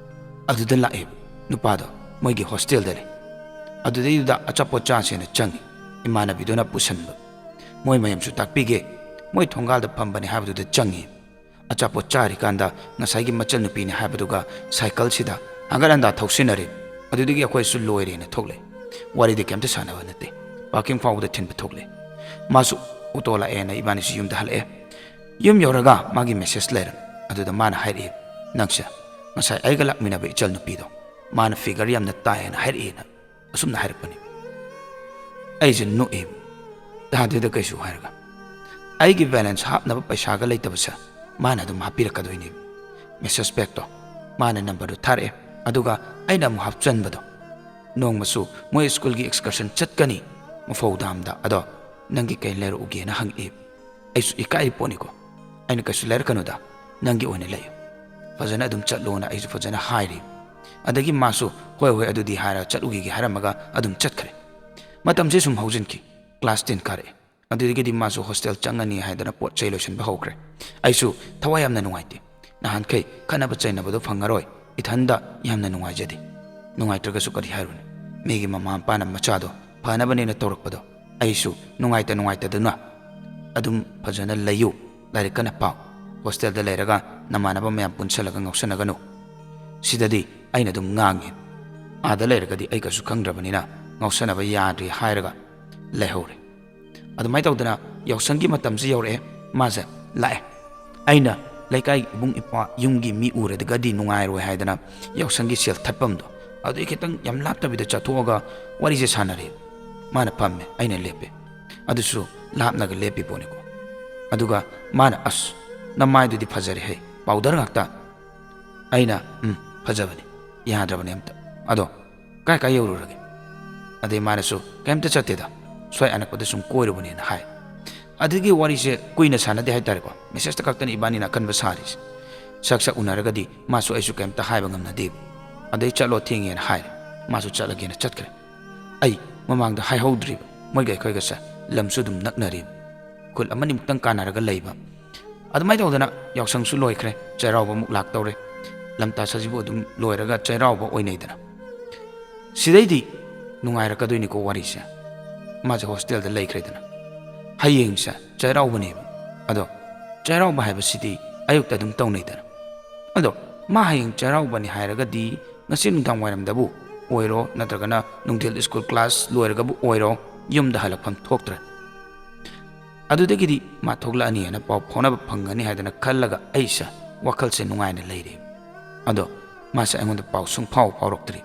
ꯑꯗꯨꯗ ꯂꯥꯛꯑꯦꯕ꯫ ꯅꯨꯄꯥꯗꯣ ꯃꯣꯏꯒꯤ ꯍꯣꯁꯇꯦꯜꯗ ꯂꯩ꯫ ꯑꯗꯨꯗꯩꯗꯨꯗ ꯑꯆꯥꯄꯣꯠ ꯆꯥꯁꯦꯅ ꯆꯪꯉꯤ꯫ ꯏꯃꯥꯟꯅꯕꯤꯗꯨꯅ ꯄꯨꯁꯟꯕ꯫ ꯃꯣꯏ ꯃꯌꯥꯝꯁꯨ ꯇꯥꯛꯄꯤꯒꯦ꯫ ꯃꯣꯏ ꯊꯣꯡꯒꯥꯜꯗ ꯐꯝꯕꯅꯦ ꯍꯥꯏꯕꯗꯨꯗ ꯆꯪꯉꯤ꯫ ꯑꯆꯥꯄꯣꯠ ꯆꯥꯔꯤꯀꯥꯟꯗ ꯉꯁꯥꯏꯒꯤ ꯃꯆꯟꯅꯨꯄꯤꯅꯦ ꯍꯥꯏꯕꯗꯨꯒ ꯁꯥꯏꯀꯜꯁꯤꯗ ꯍꯪꯒꯠ ꯍꯟꯗꯥ ꯊꯧꯁꯤꯟꯅꯔꯦ꯫ ꯑꯗꯨꯗꯒꯤ ꯑꯩꯈꯣꯏꯁꯨ ꯂꯣꯏꯔꯦꯅ ꯊꯣꯛꯂꯦ꯫ ꯋꯥꯔꯤꯗꯤ ꯀꯩꯝꯇ ꯁꯥꯟꯅꯕ ꯅꯠꯇꯦ꯫ ꯄꯥꯔꯀꯤꯡ ꯐꯥꯎꯕꯗ ꯊꯤꯟꯕ ꯊꯣꯛꯂꯦ꯫ ꯃꯥꯁꯨ ꯑꯣꯇꯣ ꯂꯥꯛꯑꯦꯅ ꯏꯕꯥꯅꯤꯁꯨ ꯌꯨꯝꯗ ꯍꯜꯂꯛꯑꯦ꯫ ꯌꯨꯝ ꯌꯧꯔꯒ ꯃꯥꯒꯤ ꯃꯦꯁꯦꯖ ꯂꯩꯔꯝꯃꯦ꯫ ꯑꯗꯨꯗ ꯃꯥꯅ ꯍꯥꯏꯔꯛꯑꯦ, "ꯅꯪꯁꯦ ꯉꯁꯥꯏ ꯑꯩꯒ ꯂꯥꯛꯃꯤꯟꯅꯕ ꯏꯆꯜ ꯅꯨꯄꯤꯗꯣ, ꯃꯥꯅ ꯐꯤꯒꯔ ꯌꯥꯝꯅ ꯇꯥꯏꯌꯦꯅ ꯍꯥꯏꯔꯛꯑꯦꯅ" ꯑꯁꯨꯝꯅ ꯍꯥꯏꯔꯛꯄꯅꯤ꯫ ꯑꯩꯁꯦ ꯅꯣꯛꯑꯦ, "ꯇꯥꯗꯦꯗ ꯀꯩꯁꯨ" ꯍꯥꯏꯔꯒ꯫ ꯑꯩꯒꯤ ꯕꯦꯂꯦꯟꯁ ꯍꯥꯞꯅꯕ ꯄꯩꯁꯥꯒ ꯂꯩꯇꯕꯁꯦ ꯃꯥꯅ ꯑꯗꯨꯝ ꯍꯥꯞꯄꯤꯔꯛꯀꯗꯣꯏꯅꯦ꯫ ꯃꯦꯁꯦꯖ ꯄꯦꯛꯇꯣ ꯃꯥꯅ ꯅꯝꯕꯔꯗꯨ ꯊꯥꯔꯛꯑꯦ, ꯑꯗꯨꯒ ꯑꯩꯅ ꯑꯃꯨꯛ ꯍꯥꯞꯆꯟꯕꯗꯣ꯫ ꯅꯣꯡꯃꯁꯨ ꯃꯣꯏ ꯁ꯭ꯀꯨꯜꯒꯤ ꯑꯦꯛꯁꯀꯔꯁꯟ ꯆꯠꯀꯅꯤ ꯃꯐꯧ ꯗꯥꯝꯗ, ꯑꯗꯣ ꯅꯪꯒꯤ ꯀꯩ ꯂꯩꯔꯛꯎꯒꯦꯅ ꯍꯪꯉꯛꯑꯦ꯫ ꯑꯩꯁꯨ ꯏꯀꯥꯏꯔꯤ ꯄꯣꯠꯅꯤꯀꯣ꯫ ꯑꯩꯅ "ꯀꯩꯁꯨ ꯂꯩꯔꯛꯀꯅꯨꯗ, ꯅꯪꯒꯤ ꯑꯣꯏꯅ ꯂꯩꯌꯨ, ꯐꯖꯅ ꯑꯗꯨꯝ ꯆꯠꯂꯣꯅ" ꯑꯩꯁꯨ ꯐꯖꯅ ꯍꯥꯏꯔꯦ꯫ ꯑꯗꯒꯤ ꯃꯥꯁꯨ "ꯍꯣꯏ ꯍꯣꯏ ꯑꯗꯨꯗꯤ" ꯍꯥꯏꯔꯒ ꯆꯠꯂꯨꯈꯤꯒꯦ ꯍꯥꯏꯔꯝꯃꯒ ꯑꯗꯨꯝ ꯆꯠꯈ꯭ꯔꯦ꯫ ꯃꯇꯝꯁꯦ ꯁꯨꯝ ꯍꯧꯖꯤꯟꯈꯤ꯫ Class ten ꯀꯥꯔꯛꯑꯦ꯫ ꯑꯗꯨꯗꯒꯤꯗꯤ ꯃꯥꯁꯨ ꯍꯣꯁꯇꯦꯜ ꯆꯪꯉꯅꯤ ꯍꯥꯏꯗꯅ ꯄꯣꯠ ꯆꯩ ꯂꯣꯏꯁꯤꯟꯕ ꯍꯧꯈ꯭ꯔꯦ꯫ ꯑꯩꯁꯨ ꯊꯋꯥꯏ ꯌꯥꯝꯅ ꯅꯨꯡꯉꯥꯏꯇꯦ꯫ ꯅꯍꯥꯟꯈꯩ ꯈꯠꯅꯕ ꯆꯩꯅꯕꯗꯣ ꯐꯪꯉꯔꯣꯏ꯫ ꯏꯊꯟꯗ ꯌꯥꯝꯅ ꯅꯨꯡꯉꯥꯏꯖꯗꯦ꯫ ꯅꯨꯡꯉꯥꯏꯇ꯭ꯔꯒꯁꯨ ꯀꯔꯤ ꯍꯥꯏꯔꯨꯅꯤ? ꯃꯤꯒꯤ ꯃꯃꯥ ꯃꯄꯥꯅ ꯃꯆꯥꯗꯣ ꯐꯅꯕꯅꯦꯅ ꯇꯧꯔꯛꯄꯗꯣ꯫ ꯑꯩꯁꯨ ꯅꯨꯡꯉꯥꯏꯇ ꯅꯨꯡꯉꯥꯏꯇꯗꯨꯅ "ꯑꯗꯨꯝ ꯐꯖꯅ ꯂꯩꯌꯨ, ꯂꯥꯏꯔꯤꯛ ꯀꯟꯅ ꯄꯥꯎ, ꯍꯣꯁꯇꯦꯜꯗ ꯂꯩꯔꯒ ꯅꯃꯥꯟꯅꯕ ꯃꯌꯥꯝ ꯄꯨꯟꯁꯜꯂꯒ ꯉꯥꯎꯁꯟꯅꯒꯅꯨ" ꯁꯤꯗꯗꯤ ꯑꯩꯅ ꯑꯗꯨꯝ ꯉꯥꯡꯉꯤ꯫ ꯑꯥꯗ ꯂꯩꯔꯒꯗꯤ ꯑꯩ ꯀꯩꯁꯨ ꯈꯪꯗ꯭ꯔꯕꯅꯤꯅ ꯉꯥꯎꯁꯟꯅꯕ ꯌꯥꯗ꯭ꯔꯤ ꯍꯥꯏꯔꯒ ꯂꯩꯍꯧꯔꯦ꯫ ꯑꯗꯨꯃꯥꯏꯅ ꯇꯧꯗꯅ ꯌꯥꯎꯁꯪꯒꯤ ꯃꯇꯝꯁꯤ ꯌꯧꯔꯛꯑꯦ꯫ ꯃꯥꯁꯦ ꯂꯥꯛꯑꯦ꯫ ꯑꯩꯅ ꯂꯩꯀꯥꯏ ꯏꯕꯨꯡ ꯏꯄ꯭ꯋꯥ ꯌꯨꯝꯒꯤ ꯃꯤ ꯎꯔꯒꯗꯤ ꯅꯨꯡꯉꯥꯏꯔꯣꯏ ꯍꯥꯏꯗꯅ ꯌꯥꯎꯁꯪꯒꯤ ꯁꯦꯜ ꯊꯠꯐꯝꯗꯣ ꯑꯗꯨꯗꯩ ꯈꯤꯇꯪ ꯌꯥꯝ ꯂꯥꯞꯇꯕꯤꯗ ꯆꯠꯊꯣꯛꯑꯒ ꯋꯥꯔꯤꯁꯦ ꯁꯥꯟꯅꯔꯦ꯫ ꯃꯥꯅ ꯐꯝꯃꯦ, ꯑꯩꯅ ꯂꯦꯞꯄꯦ꯫ ꯑꯗꯨꯁꯨ ꯂꯥꯞꯅꯒ ꯂꯦꯞꯄꯤ ꯄꯣꯠꯅꯤꯀꯣ꯫ ꯑꯗꯨꯒ ꯃꯥꯅ, "ꯑꯁ, ꯅꯃꯥꯏꯗꯨꯗꯤ ꯐꯖꯔꯦ ꯍꯦ, ꯄꯥꯎꯗꯔ ꯉꯥꯛꯇ"꯫ ꯑꯩꯅ, "ꯎꯝ, ꯐꯖꯕꯅꯤ, ꯌꯥꯗ꯭ꯔꯕꯅꯤ ꯑꯝꯇ꯫ ꯑꯗꯣ ꯀꯥꯏ ꯀꯥꯏ ꯌꯧꯔꯨꯔꯒꯦ?" ꯑꯗꯩ ꯃꯥꯅꯁꯨ, "ꯀꯩꯝꯇ ꯆꯠꯇꯦꯗ, ꯁ꯭ꯋꯥꯏ ꯑꯅꯛꯄꯗ ꯁꯨꯝ ꯀꯣꯏꯔꯨꯕꯅꯦꯅ" ꯍꯥꯏ꯫ ꯑꯗꯨꯒꯤ ꯋꯥꯔꯤꯁꯦ ꯀꯨꯏꯅ ꯁꯥꯟꯅꯗꯦ ꯍꯥꯏꯇꯥꯔꯦꯀꯣ, ꯃꯦꯁꯦꯖꯇ ꯈꯛꯇꯅꯤ ꯏꯕꯥꯅꯤꯅ ꯑꯀꯟꯕ ꯁꯥꯔꯤꯁꯦ꯫ ꯁꯛ ꯁꯛ ꯎꯅꯔꯒꯗꯤ ꯃꯥꯁꯨ ꯑꯩꯁꯨ ꯀꯩꯝꯇ ꯍꯥꯏꯕ ꯉꯝꯅꯗꯦꯕ꯫ ꯑꯗꯩ ꯆꯠꯂꯣ, ꯊꯦꯡꯉꯦꯅ ꯍꯥꯏꯔꯦ꯫ ꯃꯥꯁꯨ ꯆꯠꯂꯒꯦꯅ ꯆꯠꯈ꯭ꯔꯦ꯫ ꯑꯩ ꯃꯃꯥꯡꯗ ꯍꯥꯏꯍꯧꯗ꯭ꯔꯤꯕ, ꯃꯣꯏꯒ ꯑꯩꯈꯣꯏꯒꯁꯦ ꯂꯝꯁꯨ ꯑꯗꯨꯝ ꯅꯛꯅꯔꯤꯕ, ꯈꯨꯜ ꯑꯃꯅꯤꯃꯨꯛꯇꯪ ꯀꯥꯟꯅꯔꯒ ꯂꯩꯕ꯫ ꯑꯗꯨꯃꯥꯏꯅ ꯇꯧꯗꯅ ꯌꯥꯎꯁꯪꯁꯨ ꯂꯣꯏꯈ꯭ꯔꯦ, ꯆꯩꯔꯥꯎꯕ ꯑꯃꯨꯛ ꯂꯥꯛꯇꯧꯔꯦ꯫ ꯂꯝꯇꯥ ꯁꯖꯤꯕꯨ ꯑꯗꯨꯝ ꯂꯣꯏꯔꯒ ꯆꯩꯔꯥꯎꯕ ꯑꯣꯏꯅꯩꯗꯅ꯫ ꯁꯤꯗꯩꯗꯤ ꯅꯨꯡꯉꯥꯏꯔꯛꯀꯗꯣꯏꯅꯤꯀꯣ ꯋꯥꯔꯤꯁꯦ꯫ ꯃꯥꯁꯦ ꯍꯣꯁꯇꯦꯜꯗ ꯂꯩꯈ꯭ꯔꯦꯗꯅ꯫ ꯍꯌꯦꯡꯁꯦ ꯆꯩꯔꯥꯎꯕꯅꯦꯕ꯫ ꯑꯗꯣ ꯆꯩꯔꯥꯎꯕ ꯍꯥꯏꯕꯁꯤꯗꯤ ꯑꯌꯨꯛꯇ ꯑꯗꯨꯝ ꯇꯧꯅꯩꯗꯅ꯫ ꯑꯗꯣ ꯃꯥ ꯍꯌꯦꯡ ꯆꯩꯔꯥꯎꯕꯅꯤ ꯍꯥꯏꯔꯒꯗꯤ ꯉꯁꯤ ꯅꯨꯡꯗꯥꯡ ꯋꯥꯏꯔꯝꯗꯕꯨ ꯑꯣꯏꯔꯣ, ꯅꯠꯇ꯭ꯔꯒꯅ ꯅꯨꯡꯊꯤꯜ ꯁ꯭ꯀꯨꯜ ꯀ꯭ꯂꯥꯁ ꯂꯣꯏꯔꯒꯕꯨ ꯑꯣꯏꯔꯣ, ꯌꯨꯝꯗ ꯍꯜꯂꯛꯐꯝ ꯊꯣꯛꯇ꯭ꯔꯦ꯫ ꯑꯗꯨꯗꯒꯤꯗꯤ ꯃꯥ ꯊꯣꯛꯂꯛꯑꯅꯤ ꯍꯥꯏꯅ ꯄꯥꯎ ꯐꯥꯎꯅꯕ ꯐꯪꯒꯅꯤ ꯍꯥꯏꯗꯅ ꯈꯜꯂꯒ ꯑꯩꯁꯦ ꯋꯥꯈꯜꯁꯦ ꯅꯨꯡꯉꯥꯏꯅ ꯂꯩꯔꯤ꯫ ꯑꯗꯣ ꯃꯥꯁꯦ ꯑꯩꯉꯣꯟꯗ ꯄꯥꯎ ꯁꯨꯡꯐꯥꯎ ꯐꯥꯎꯔꯛꯇ꯭ꯔꯤ꯫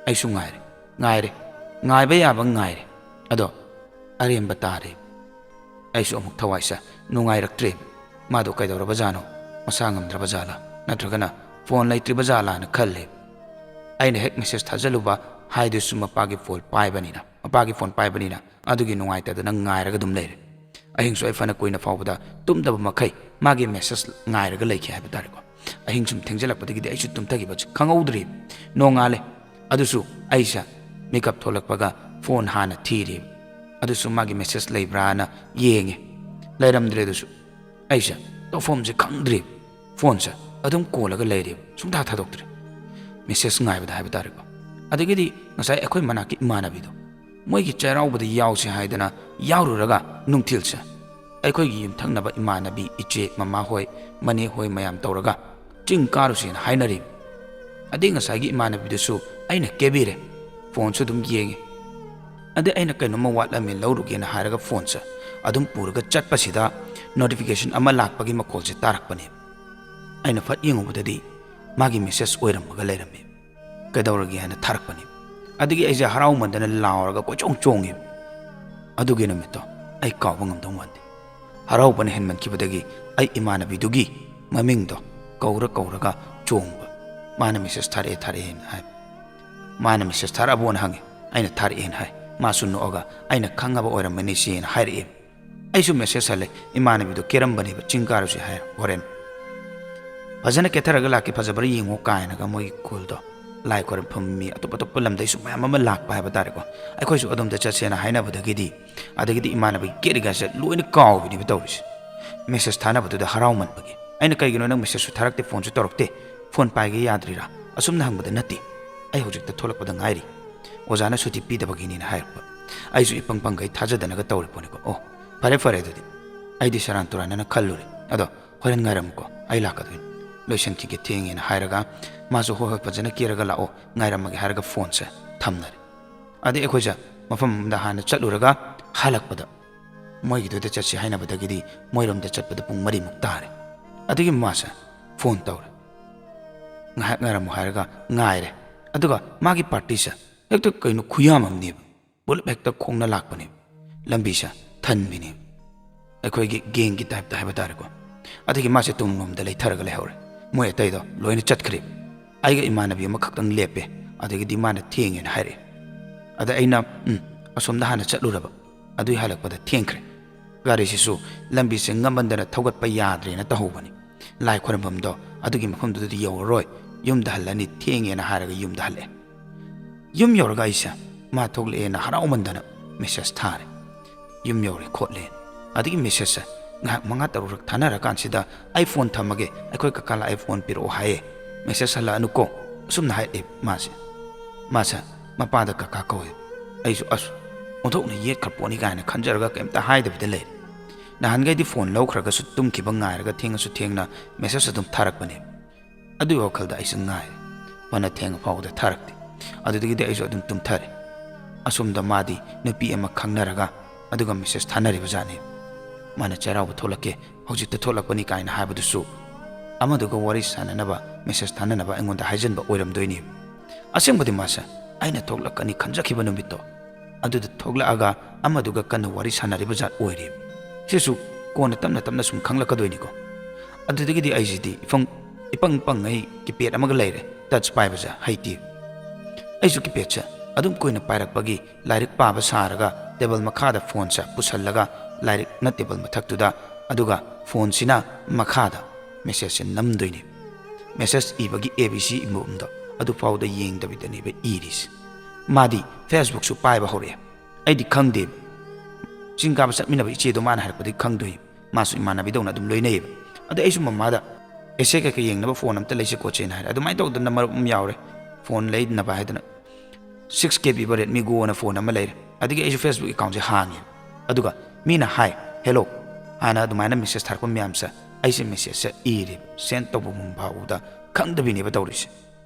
ꯑꯩꯁꯨ ꯉꯥꯏꯔꯦ, ꯉꯥꯏꯔꯦ, ꯉꯥꯏꯕ ꯌꯥꯕ ꯉꯥꯏꯔꯦ꯫ ꯑꯗꯣ ꯑꯔꯦꯝꯕ ꯇꯥꯔꯦ꯫ ꯑꯩꯁꯨ ꯑꯃꯨꯛ ꯊꯋꯥꯏꯁꯦ ꯅꯨꯡꯉꯥꯏꯔꯛꯇ꯭ꯔꯦ꯫ ꯃꯥꯗꯣ ꯀꯩꯗꯧꯔꯕꯖꯥꯠꯅꯣ? ꯃꯁꯥ ꯉꯝꯗ꯭ꯔꯕ ꯖꯥꯠꯂꯥ? ꯅꯠꯇ꯭ꯔꯒꯅ ꯐꯣꯟ ꯂꯩꯇ꯭ꯔꯤꯕ ꯖꯥꯠꯂꯥꯅ ꯈꯜꯂꯦ꯫ ꯑꯩꯅ ꯍꯦꯛ ꯃꯦꯁꯦꯖ ꯊꯥꯖꯜꯂꯨꯕ, ꯍꯥꯏꯗꯨꯁꯨ ꯃꯄꯥꯒꯤ ꯐꯣꯟ ꯄꯥꯏꯕꯅꯤꯅ, ꯃꯄꯥꯒꯤ ꯐꯣꯟ ꯄꯥꯏꯕꯅꯤꯅ ꯑꯗꯨꯒꯤ ꯅꯨꯡꯉꯥꯏꯇꯗꯅ ꯉꯥꯏꯔꯒ ꯑꯗꯨꯝ ꯂꯩꯔꯦ꯫ ꯑꯍꯤꯡꯁꯨ ꯑꯩ ꯐꯅ ꯀꯨꯏꯅ ꯐꯥꯎꯕꯗ ꯇꯨꯝꯗꯕ ꯃꯈꯩ ꯃꯥꯒꯤ ꯃꯦꯁꯦꯖ ꯉꯥꯏꯔꯒ ꯂꯩꯈꯤ ꯍꯥꯏꯕ ꯇꯥꯔꯦꯀꯣ꯫ ꯑꯍꯤꯡ ꯁꯨꯝ ꯊꯦꯡꯖꯤꯜꯂꯛꯄꯗꯒꯤꯗꯤ ꯑꯩꯁꯨ ꯇꯨꯝꯊꯈꯤꯕꯁꯦ ꯈꯪꯍꯧꯗ꯭ꯔꯤ꯫ ꯅꯣꯡꯉꯥꯜꯂꯦ꯫ ꯑꯗꯨꯁꯨ ꯑꯩꯁꯦ ꯃꯤꯀꯞ ꯊꯣꯛꯂꯛꯄꯒ ꯐꯣꯟ ꯍꯥꯟꯅ ꯊꯤꯔꯤ꯫ ꯑꯗꯨꯁꯨ ꯃꯥꯒꯤ ꯃꯦꯁꯦꯖ ꯂꯩꯕ꯭ꯔꯥꯅ ꯌꯦꯡꯉꯦ꯫ ꯂꯩꯔꯝꯗ꯭ꯔꯦ ꯑꯗꯨꯁꯨ꯫ ꯑꯩꯁꯦ ꯇꯧꯐꯝꯁꯦ ꯈꯪꯗ꯭ꯔꯤ꯫ ꯐꯣꯟꯁꯦ ꯑꯗꯨꯝ ꯀꯣꯜꯂꯒ ꯂꯩꯔꯤ, ꯁꯨꯡꯊꯥ ꯊꯥꯗꯣꯛꯇ꯭ꯔꯤ꯫ ꯃꯦꯁꯦꯖ ꯉꯥꯏꯕꯗ ꯍꯥꯏꯕ ꯇꯥꯔꯦꯀꯣ꯫ ꯑꯗꯒꯤꯗꯤ ꯉꯁꯥꯏ ꯑꯩꯈꯣꯏ ꯃꯅꯥꯛꯀꯤ ꯏꯃꯥꯟꯅꯕꯤꯗꯣ, ꯃꯣꯏꯒꯤ ꯆꯩꯔꯥꯎꯕꯗ ꯌꯥꯎꯁꯦ ꯍꯥꯏꯗꯅ ꯌꯥꯎꯔꯨꯔꯒ ꯅꯨꯡꯊꯤꯜꯁꯦ ꯑꯩꯈꯣꯏꯒꯤ ꯌꯨꯝꯊꯪꯅꯕ ꯏꯃꯥꯟꯅꯕꯤ, ꯏꯆꯦ, ꯃꯃꯥ ꯍꯣꯏ, ꯃꯅꯦ ꯍꯣꯏ ꯃꯌꯥꯝ ꯇꯧꯔꯒ ꯆꯤꯡ ꯀꯥꯔꯨꯁꯦꯅ ꯍꯥꯏꯅꯔꯤ꯫ ꯑꯗꯩ ꯉꯁꯥꯏꯒꯤ ꯏꯃꯥꯟꯅꯕꯤꯗꯨꯁꯨ ꯑꯩꯅ ꯀꯦꯕꯤꯔꯦ, ꯐꯣꯟꯁꯨ ꯑꯗꯨꯝ ꯌꯦꯡꯉꯤ꯫ ꯑꯗꯩ ꯑꯩꯅ ꯀꯩꯅꯣꯝꯃ ꯋꯥꯠꯂꯝꯃꯦ ꯂꯧꯔꯨꯒꯦꯅ ꯍꯥꯏꯔꯒ ꯐꯣꯟꯁꯦ ꯑꯗꯨꯝ ꯄꯨꯔꯒ ꯆꯠꯄꯁꯤꯗ ꯅꯣꯇꯤꯐꯤꯀꯦꯁꯟ ꯑꯃ ꯂꯥꯛꯄꯒꯤ ꯃꯈꯣꯜꯁꯦ ꯇꯥꯔꯛꯄꯅꯦ꯫ ꯑꯩꯅ ꯐꯠ ꯌꯦꯡꯉꯨꯕꯗꯗꯤ ꯃꯥꯒꯤ ꯃꯦꯁꯦꯖ ꯑꯣꯏꯔꯝꯃꯒ ꯂꯩꯔꯝꯃꯦ꯫ "ꯀꯩꯗꯧꯔꯒꯦ?" ꯍꯥꯏꯅ ꯊꯥꯔꯛꯄꯅꯤ꯫ ꯑꯗꯒꯤ ꯑꯩꯁꯦ ꯍꯔꯥꯎꯃꯟꯗꯅ ꯂꯥꯎꯔꯒ ꯀꯣꯏꯆꯣꯡ ꯆꯣꯡꯉꯤ꯫ ꯑꯗꯨꯒꯤ ꯅꯨꯃꯤꯠꯇꯣ ꯑꯩ ꯀꯥꯎꯕ ꯉꯝꯗꯧ ꯃꯥꯟꯗꯦ꯫ ꯍꯔꯥꯎꯕꯅ ꯍꯦꯟꯃꯟꯈꯤꯕꯗꯒꯤ ꯑꯩ ꯏꯃꯥꯟꯅꯕꯤꯗꯨꯒꯤ ꯃꯃꯤꯡꯗꯣ ꯀꯧꯔ ꯀꯧꯔꯒ ꯆꯣꯡꯕ꯫ ꯃꯥꯅ ꯃꯦꯁꯦꯖ ꯊꯥꯔꯛꯑꯦ, ꯊꯥꯔꯛꯑꯦꯅ ꯍꯥꯏ꯫ ꯃꯥꯅ ꯃꯦꯁꯦꯖ ꯊꯥꯔꯛꯑꯕꯣꯅ ꯍꯪꯉꯤ꯫ ꯑꯩꯅ ꯊꯥꯔꯛꯑꯦꯅ ꯍꯥꯏ꯫ ꯃꯥꯁꯨ ꯅꯣꯛꯑꯒ "ꯑꯩꯅ ꯈꯪꯉꯕ ꯑꯣꯏꯔꯝꯃꯅꯤ ꯁꯤꯅ" ꯍꯥꯏꯔꯛꯑꯦ꯫ ꯑꯩꯁꯨ ꯃꯦꯁꯦꯖ ꯍꯜꯂꯦ, "ꯏꯃꯥꯟꯅꯕꯤꯗꯣ ꯀꯦꯔꯝꯕꯅꯦꯕ, ꯆꯤꯡ ꯀꯥꯔꯨꯁꯦ ꯍꯥꯏꯔ ꯍꯣꯔꯦꯟ꯫ ꯐꯖꯅ ꯀꯦꯊꯔꯒ ꯂꯥꯛꯀꯦ, ꯐꯖꯕ꯭ꯔꯥ ꯌꯦꯡꯉꯣ" ꯀꯥꯏꯅꯒ ꯃꯣꯏꯒꯤ ꯈꯨꯜꯗꯣ꯫ ꯂꯥꯏ ꯈꯣꯏꯔꯝꯐꯝ ꯃꯤ ꯑꯇꯣꯞ ꯑꯇꯣꯞꯄ ꯂꯝꯗꯩꯁꯨ ꯃꯌꯥꯝ ꯑꯃ ꯂꯥꯛꯄ ꯍꯥꯏꯕ ꯇꯥꯔꯦꯀꯣ꯫ ꯑꯩꯈꯣꯏꯁꯨ ꯑꯗꯣꯝꯗ ꯆꯠꯁꯦꯅ ꯍꯥꯏꯅꯕꯗꯒꯤꯗꯤ, ꯑꯗꯒꯤꯗꯤ ꯏꯃꯥꯟꯅꯕꯒꯤ ꯒꯦꯠ ꯔꯤꯒꯥꯁꯦ ꯂꯣꯏꯅ ꯀꯥꯎꯕꯤꯅꯦꯕ ꯇꯧꯔꯤꯁꯦ꯫ ꯃꯦꯁꯦꯖ ꯊꯥꯅꯕꯗꯨꯗ ꯍꯔꯥꯎꯃꯟꯕꯒꯤ꯫ ꯑꯩꯅ, "ꯀꯩꯒꯤꯅꯣ ꯅꯪ ꯃꯦꯁꯦꯖꯁꯨ ꯊꯥꯔꯛꯇꯦ, ꯐꯣꯟꯁꯨ ꯇꯧꯔꯛꯇꯦ, ꯐꯣꯟ ꯄꯥꯏꯒꯦ ꯌꯥꯗ꯭ꯔꯤꯔꯥ?" ꯑꯁꯨꯝꯅ ꯍꯪꯕꯗ, "ꯅꯠꯇꯦ, ꯑꯩ ꯍꯧꯖꯤꯛꯇ ꯊꯣꯛꯂꯛꯄꯗ ꯉꯥꯏꯔꯤ, ꯑꯣꯖꯥꯅ ꯁꯨꯇꯤ ꯄꯤꯗꯕꯒꯤꯅꯤꯅ" ꯍꯥꯏꯔꯛꯄ꯫ ꯑꯩꯁꯨ ꯏꯄꯪ ꯄꯪꯒꯩ ꯊꯥꯖꯗꯅꯒ ꯇꯧꯔꯤ ꯄꯣꯠꯅꯤꯀꯣ꯫ "ꯑꯣ, ꯐꯔꯦ ꯐꯔꯦ ꯑꯗꯨꯗꯤ, ꯑꯩꯗꯤ ꯁꯦꯔꯥꯟ ꯇꯨꯔꯥꯟꯅ ꯈꯜꯂꯨꯔꯦ꯫ ꯑꯗꯣ ꯍꯣꯔꯦꯟ ꯉꯥꯏꯔꯝꯃꯨꯀꯣ, ꯑꯩ ꯂꯥꯛꯀꯗꯣꯏꯅꯤ, ꯂꯣꯏꯁꯟꯈꯤꯒꯦ, ꯊꯦꯡꯉꯦꯅ" ꯍꯥꯏꯔꯒ ꯃꯥꯁꯨ, "ꯍꯣꯏ ꯍꯣꯏ, ꯐꯖꯅ ꯀꯦꯔꯒ ꯂꯥꯛꯑꯣ, ꯉꯥꯏꯔꯝꯃꯒꯦ" ꯍꯥꯏꯔꯒ ꯐꯣꯟꯁꯦ ꯊꯝꯅꯔꯦ꯫ ꯑꯗꯩ ꯑꯩꯈꯣꯏꯁꯦ ꯃꯐꯝ ꯑꯃꯗ ꯍꯥꯟꯅ ꯆꯠꯂꯨꯔꯒ ꯍꯜꯂꯛꯄꯗ, ꯃꯣꯏꯒꯤꯗꯨꯗ ꯆꯠꯁꯤ ꯍꯥꯏꯅꯕꯗꯒꯤꯗꯤ ꯃꯣꯏꯔꯣꯝꯗ ꯆꯠꯄꯗ ꯄꯨꯡ ꯃꯔꯤꯃꯨꯛ ꯇꯥꯔꯦ꯫ ꯑꯗꯨꯒꯤ ꯃꯥꯁꯦ ꯐꯣꯟ ꯇꯧꯔꯦ, "ꯉꯥꯏꯍꯥꯛ ꯉꯥꯏꯔꯝꯃꯨ" ꯍꯥꯏꯔꯒ ꯉꯥꯏꯔꯦ꯫ ꯑꯗꯨꯒ ꯃꯥꯒꯤ ꯄꯥꯔꯇꯤꯁꯦ ꯍꯦꯛꯇ ꯀꯩꯅꯣ ꯈꯨꯌꯥꯝ ꯑꯃꯅꯦꯕ, ꯄꯨꯂꯞ ꯍꯦꯛꯇ ꯈꯣꯡꯅ ꯂꯥꯛꯄꯅꯦꯕ꯫ ꯂꯝꯕꯤꯁꯦ ꯊꯟꯕꯤꯅꯦꯕ, ꯑꯩꯈꯣꯏꯒꯤ ꯒꯦꯡꯒꯤ ꯇꯥꯏꯞꯇ ꯍꯥꯏꯕ ꯇꯥꯔꯦꯀꯣ꯫ ꯑꯗꯒꯤ ꯃꯥꯁꯦ ꯇꯨꯡꯂꯣꯝꯗ ꯂꯩꯊꯔꯒ ꯂꯩꯍꯧꯔꯦ꯫ ꯃꯣꯏ ꯑꯇꯩꯗꯣ ꯂꯣꯏꯅ ꯆꯠꯈ꯭ꯔꯦ꯫ ꯑꯩꯒ ꯏꯃꯥꯟꯅꯕꯤ ꯑꯃꯈꯛꯇꯪ ꯂꯦꯞꯄꯦ꯫ ꯑꯗꯒꯤꯗꯤ ꯃꯥꯅ ꯊꯦꯡꯉꯦꯅ ꯍꯥꯏꯔꯛꯑꯦ꯫ ꯑꯗ ꯑꯩꯅ, "ꯎꯝ, ꯑꯁꯣꯝꯗ ꯍꯥꯟꯅ ꯆꯠꯂꯨꯔꯕ, ꯑꯗꯨꯏ ꯍꯜꯂꯛꯄꯗ ꯊꯦꯡꯈ꯭ꯔꯦ꯫ ꯒꯥꯔꯤꯁꯤꯁꯨ ꯂꯝꯕꯤꯁꯦ ꯉꯝꯃꯟꯗꯅ ꯊꯧꯒꯠꯄ ꯌꯥꯗ꯭ꯔꯦꯅ ꯇꯧꯍꯧꯕꯅꯤ꯫ ꯂꯥꯏ ꯈꯣꯏꯔꯝꯐꯝꯗꯣ ꯑꯗꯨꯒꯤ ꯃꯐꯝꯗꯨꯗꯗꯤ ꯌꯧꯔꯔꯣꯏ, ꯌꯨꯝꯗ ꯍꯜꯂꯅꯤ, ꯊꯦꯡꯉꯦꯅ" ꯍꯥꯏꯔꯒ ꯌꯨꯝꯗ ꯍꯜꯂꯛꯑꯦ꯫ ꯌꯨꯝ ꯌꯧꯔꯒ ꯑꯩꯁꯦ ꯃꯥ ꯊꯣꯛꯂꯛꯑꯦꯅ ꯍꯔꯥꯎꯃꯟꯗꯅ ꯃꯦꯁꯦꯖ ꯊꯥꯔꯦ, "ꯌꯨꯝ ꯌꯧꯔꯦ ꯈꯣꯠꯂꯦ"꯫ ꯑꯗꯒꯤ ꯃꯦꯁꯦꯖꯁꯦ ꯉꯥꯏꯍꯥꯛ ꯃꯉꯥ ꯇꯔꯨꯛꯔꯛ ꯊꯥꯅꯔꯀꯥꯟꯁꯤꯗ, "ꯑꯩ ꯐꯣꯟ ꯊꯝꯃꯒꯦ, ꯑꯩꯈꯣꯏ ꯀꯀꯥ ꯂꯥꯛꯑꯦ, ꯐꯣꯟ ꯄꯤꯔꯛꯑꯣ ꯍꯥꯏꯌꯦ, ꯃꯦꯁꯦꯖ ꯍꯜꯂꯛꯑꯅꯨꯀꯣ", ꯑꯁꯨꯝꯅ ꯍꯥꯏꯔꯛꯑꯦ ꯃꯥꯁꯦ꯫ ꯃꯥꯁꯦ ꯃꯄꯥꯗ "ꯀꯀꯥ" ꯀꯧꯋꯦ꯫ ꯑꯩꯁꯨ ꯑꯁ, ꯑꯣꯟꯊꯣꯛꯅ ꯌꯦꯠꯈ꯭ꯔ ꯄꯣꯠꯅꯤ ꯀꯥꯏꯅ ꯈꯟꯖꯔꯒ ꯀꯩꯝꯇ ꯍꯥꯏꯗꯕꯤꯗ ꯂꯩꯔꯦ꯫ ꯅꯍꯥꯟꯈꯩꯗꯤ ꯐꯣꯟ ꯂꯧꯈ꯭ꯔꯒꯁꯨ ꯇꯨꯝꯈꯤꯕ ꯉꯥꯏꯔꯒ ꯊꯦꯡꯉꯁꯨ ꯊꯦꯡꯅ ꯃꯦꯁꯦꯖ ꯑꯗꯨꯝ ꯊꯥꯔꯛꯄꯅꯦ꯫ ꯑꯗꯨꯒꯤ ꯋꯥꯈꯜꯗ ꯑꯩꯁꯨ ꯉꯥꯏꯔꯦ꯫ ꯐꯅ ꯊꯦꯡꯉ ꯐꯥꯎꯕꯗ ꯊꯥꯔꯛꯇꯦ꯫ ꯑꯗꯨꯗꯒꯤꯗꯤ ꯑꯩꯁꯨ ꯑꯗꯨꯝ ꯇꯨꯝꯊꯔꯦ꯫ ꯑꯁꯣꯝꯗ ꯃꯥꯗꯤ ꯅꯨꯄꯤ ꯑꯃ ꯈꯪꯅꯔꯒ ꯑꯗꯨꯒ ꯃꯦꯁꯦꯖ ꯊꯥꯅꯔꯤꯕ ꯖꯥꯠꯅꯤ꯫ ꯃꯥꯅ "ꯆꯩꯔꯥꯎꯕ ꯊꯣꯛꯂꯛꯀꯦ, ꯍꯧꯖꯤꯛꯇ ꯊꯣꯛꯂꯛꯄꯅꯤ" ꯀꯥꯏꯅ ꯍꯥꯏꯕꯗꯨꯁꯨ ꯑꯃꯗꯨꯒ ꯋꯥꯔꯤ ꯁꯥꯟꯅꯅꯕ, ꯃꯦꯁꯦꯖ ꯊꯥꯅꯅꯕ ꯑꯩꯉꯣꯟꯗ ꯍꯥꯏꯖꯟꯕ ꯑꯣꯏꯔꯝꯗꯣꯏꯅꯤ꯫ ꯑꯁꯦꯡꯕꯗꯤ ꯃꯥꯁꯦ ꯑꯩꯅ ꯊꯣꯛꯂꯛꯀꯅꯤ ꯈꯟꯖꯈꯤꯕ ꯅꯨꯃꯤꯠꯇꯣ ꯑꯗꯨꯗ ꯊꯣꯛꯂꯛꯑꯒ ꯑꯃꯗꯨꯒ ꯀꯟꯅ ꯋꯥꯔꯤ ꯁꯥꯟꯅꯔꯤꯕ ꯖꯥꯠ ꯑꯣꯏꯔꯦ꯫ ꯁꯤꯁꯨ ꯀꯣꯟꯅ ꯇꯞꯅ ꯇꯞꯅ ꯁꯨꯝ ꯈꯪꯂꯛꯀꯗꯣꯏꯅꯤꯀꯣ꯫ ꯑꯗꯨꯗꯒꯤꯗꯤ ꯑꯩꯁꯤꯗꯤ ꯏꯄꯪ, ꯏꯄꯪ ꯄꯪꯉꯩ ꯀꯤꯄꯦꯗ ꯑꯃꯒ ꯂꯩꯔꯦ, ꯇꯆ ꯄꯥꯏꯕꯁꯦ ꯍꯩꯇꯦ꯫ ꯑꯩꯁꯨ ꯀꯤꯄꯦꯗꯁꯦ ꯑꯗꯨꯝ ꯀꯨꯏꯅ ꯄꯥꯏꯔꯛꯄꯒꯤ ꯂꯥꯏꯔꯤꯛ ꯄꯥꯕ ꯁꯥꯔꯒ ꯇꯦꯕꯜ ꯃꯈꯥꯗ ꯐꯣꯟꯁꯦ ꯄꯨꯁꯜꯂꯒ ꯂꯥꯏꯔꯤꯛꯅ ꯇꯦꯕꯜ ꯃꯊꯛꯇꯨꯗ, ꯑꯗꯨꯒ ꯐꯣꯟꯁꯤꯅ ꯃꯈꯥꯗ ꯃꯦꯁꯦꯖꯁꯦ ꯅꯝꯗꯣꯏꯅꯤ꯫ ꯃꯦꯁꯦꯖ ꯏꯕꯒꯤ A B C ꯏꯕ ꯃꯑꯣꯡꯗꯣ ꯑꯗꯨꯐꯥꯎꯗ ꯌꯦꯡꯗꯕꯤꯗꯅꯦꯕ ꯏꯔꯤꯁꯦ꯫ ꯃꯥꯗꯤ Facebookꯁꯨ ꯄꯥꯏꯕ ꯍꯧꯔꯛꯑꯦ꯫ ꯑꯩꯗꯤ ꯈꯪꯗꯦꯕ꯫ ꯆꯤꯡ ꯀꯥꯕ ꯆꯠꯃꯤꯟꯅꯕ ꯏꯆꯦꯗꯣ ꯃꯥꯅ ꯍꯥꯏꯔꯛꯄꯗꯒꯤ ꯈꯪꯗꯣꯏ꯫ ꯃꯥꯁꯨ ꯏꯃꯥꯟꯅꯕꯤꯗꯧꯅ ꯑꯗꯨꯝ ꯂꯣꯏꯅꯩꯌꯦꯕ꯫ ꯑꯗ ꯑꯩꯁꯨ ꯃꯃꯥꯗ essay ꯀꯩꯀꯩ ꯌꯦꯡꯅꯕ phone ꯑꯝꯇ ꯂꯩꯁꯤ ꯈꯣꯠꯁꯦꯅ ꯍꯥꯏꯔꯦ꯫ ꯑꯗꯨꯃꯥꯏꯅ ꯇꯧꯗꯅ ꯃꯔꯨꯞ ꯑꯃ ꯌꯥꯎꯔꯦ꯫ Phone ꯂꯩꯅꯕ ꯍꯥꯏꯗꯅ six K ꯄꯤꯕ Redmi Goꯅ phone ꯑꯃ ꯂꯩꯔꯦ꯫ ꯑꯗꯒꯤ ꯑꯩꯁꯨ Facebook accountꯁꯦ ꯍꯥꯡꯉꯦ꯫ ꯑꯗꯨꯒ ꯃꯤꯅ ꯍꯥꯏ, "Hello" ꯍꯥꯏꯅ ꯑꯗꯨꯃꯥꯏꯅ message ꯊꯥꯔꯛꯄ ꯃꯌꯥꯝꯁꯦ ꯑꯩꯁꯦ messageꯁꯦ ꯏꯔꯦ꯫ Send ꯇꯧꯕ ꯐꯥꯎꯕꯗ ꯈꯪꯗꯕꯤꯅꯦꯕ ꯇꯧꯔꯤꯁꯦ꯫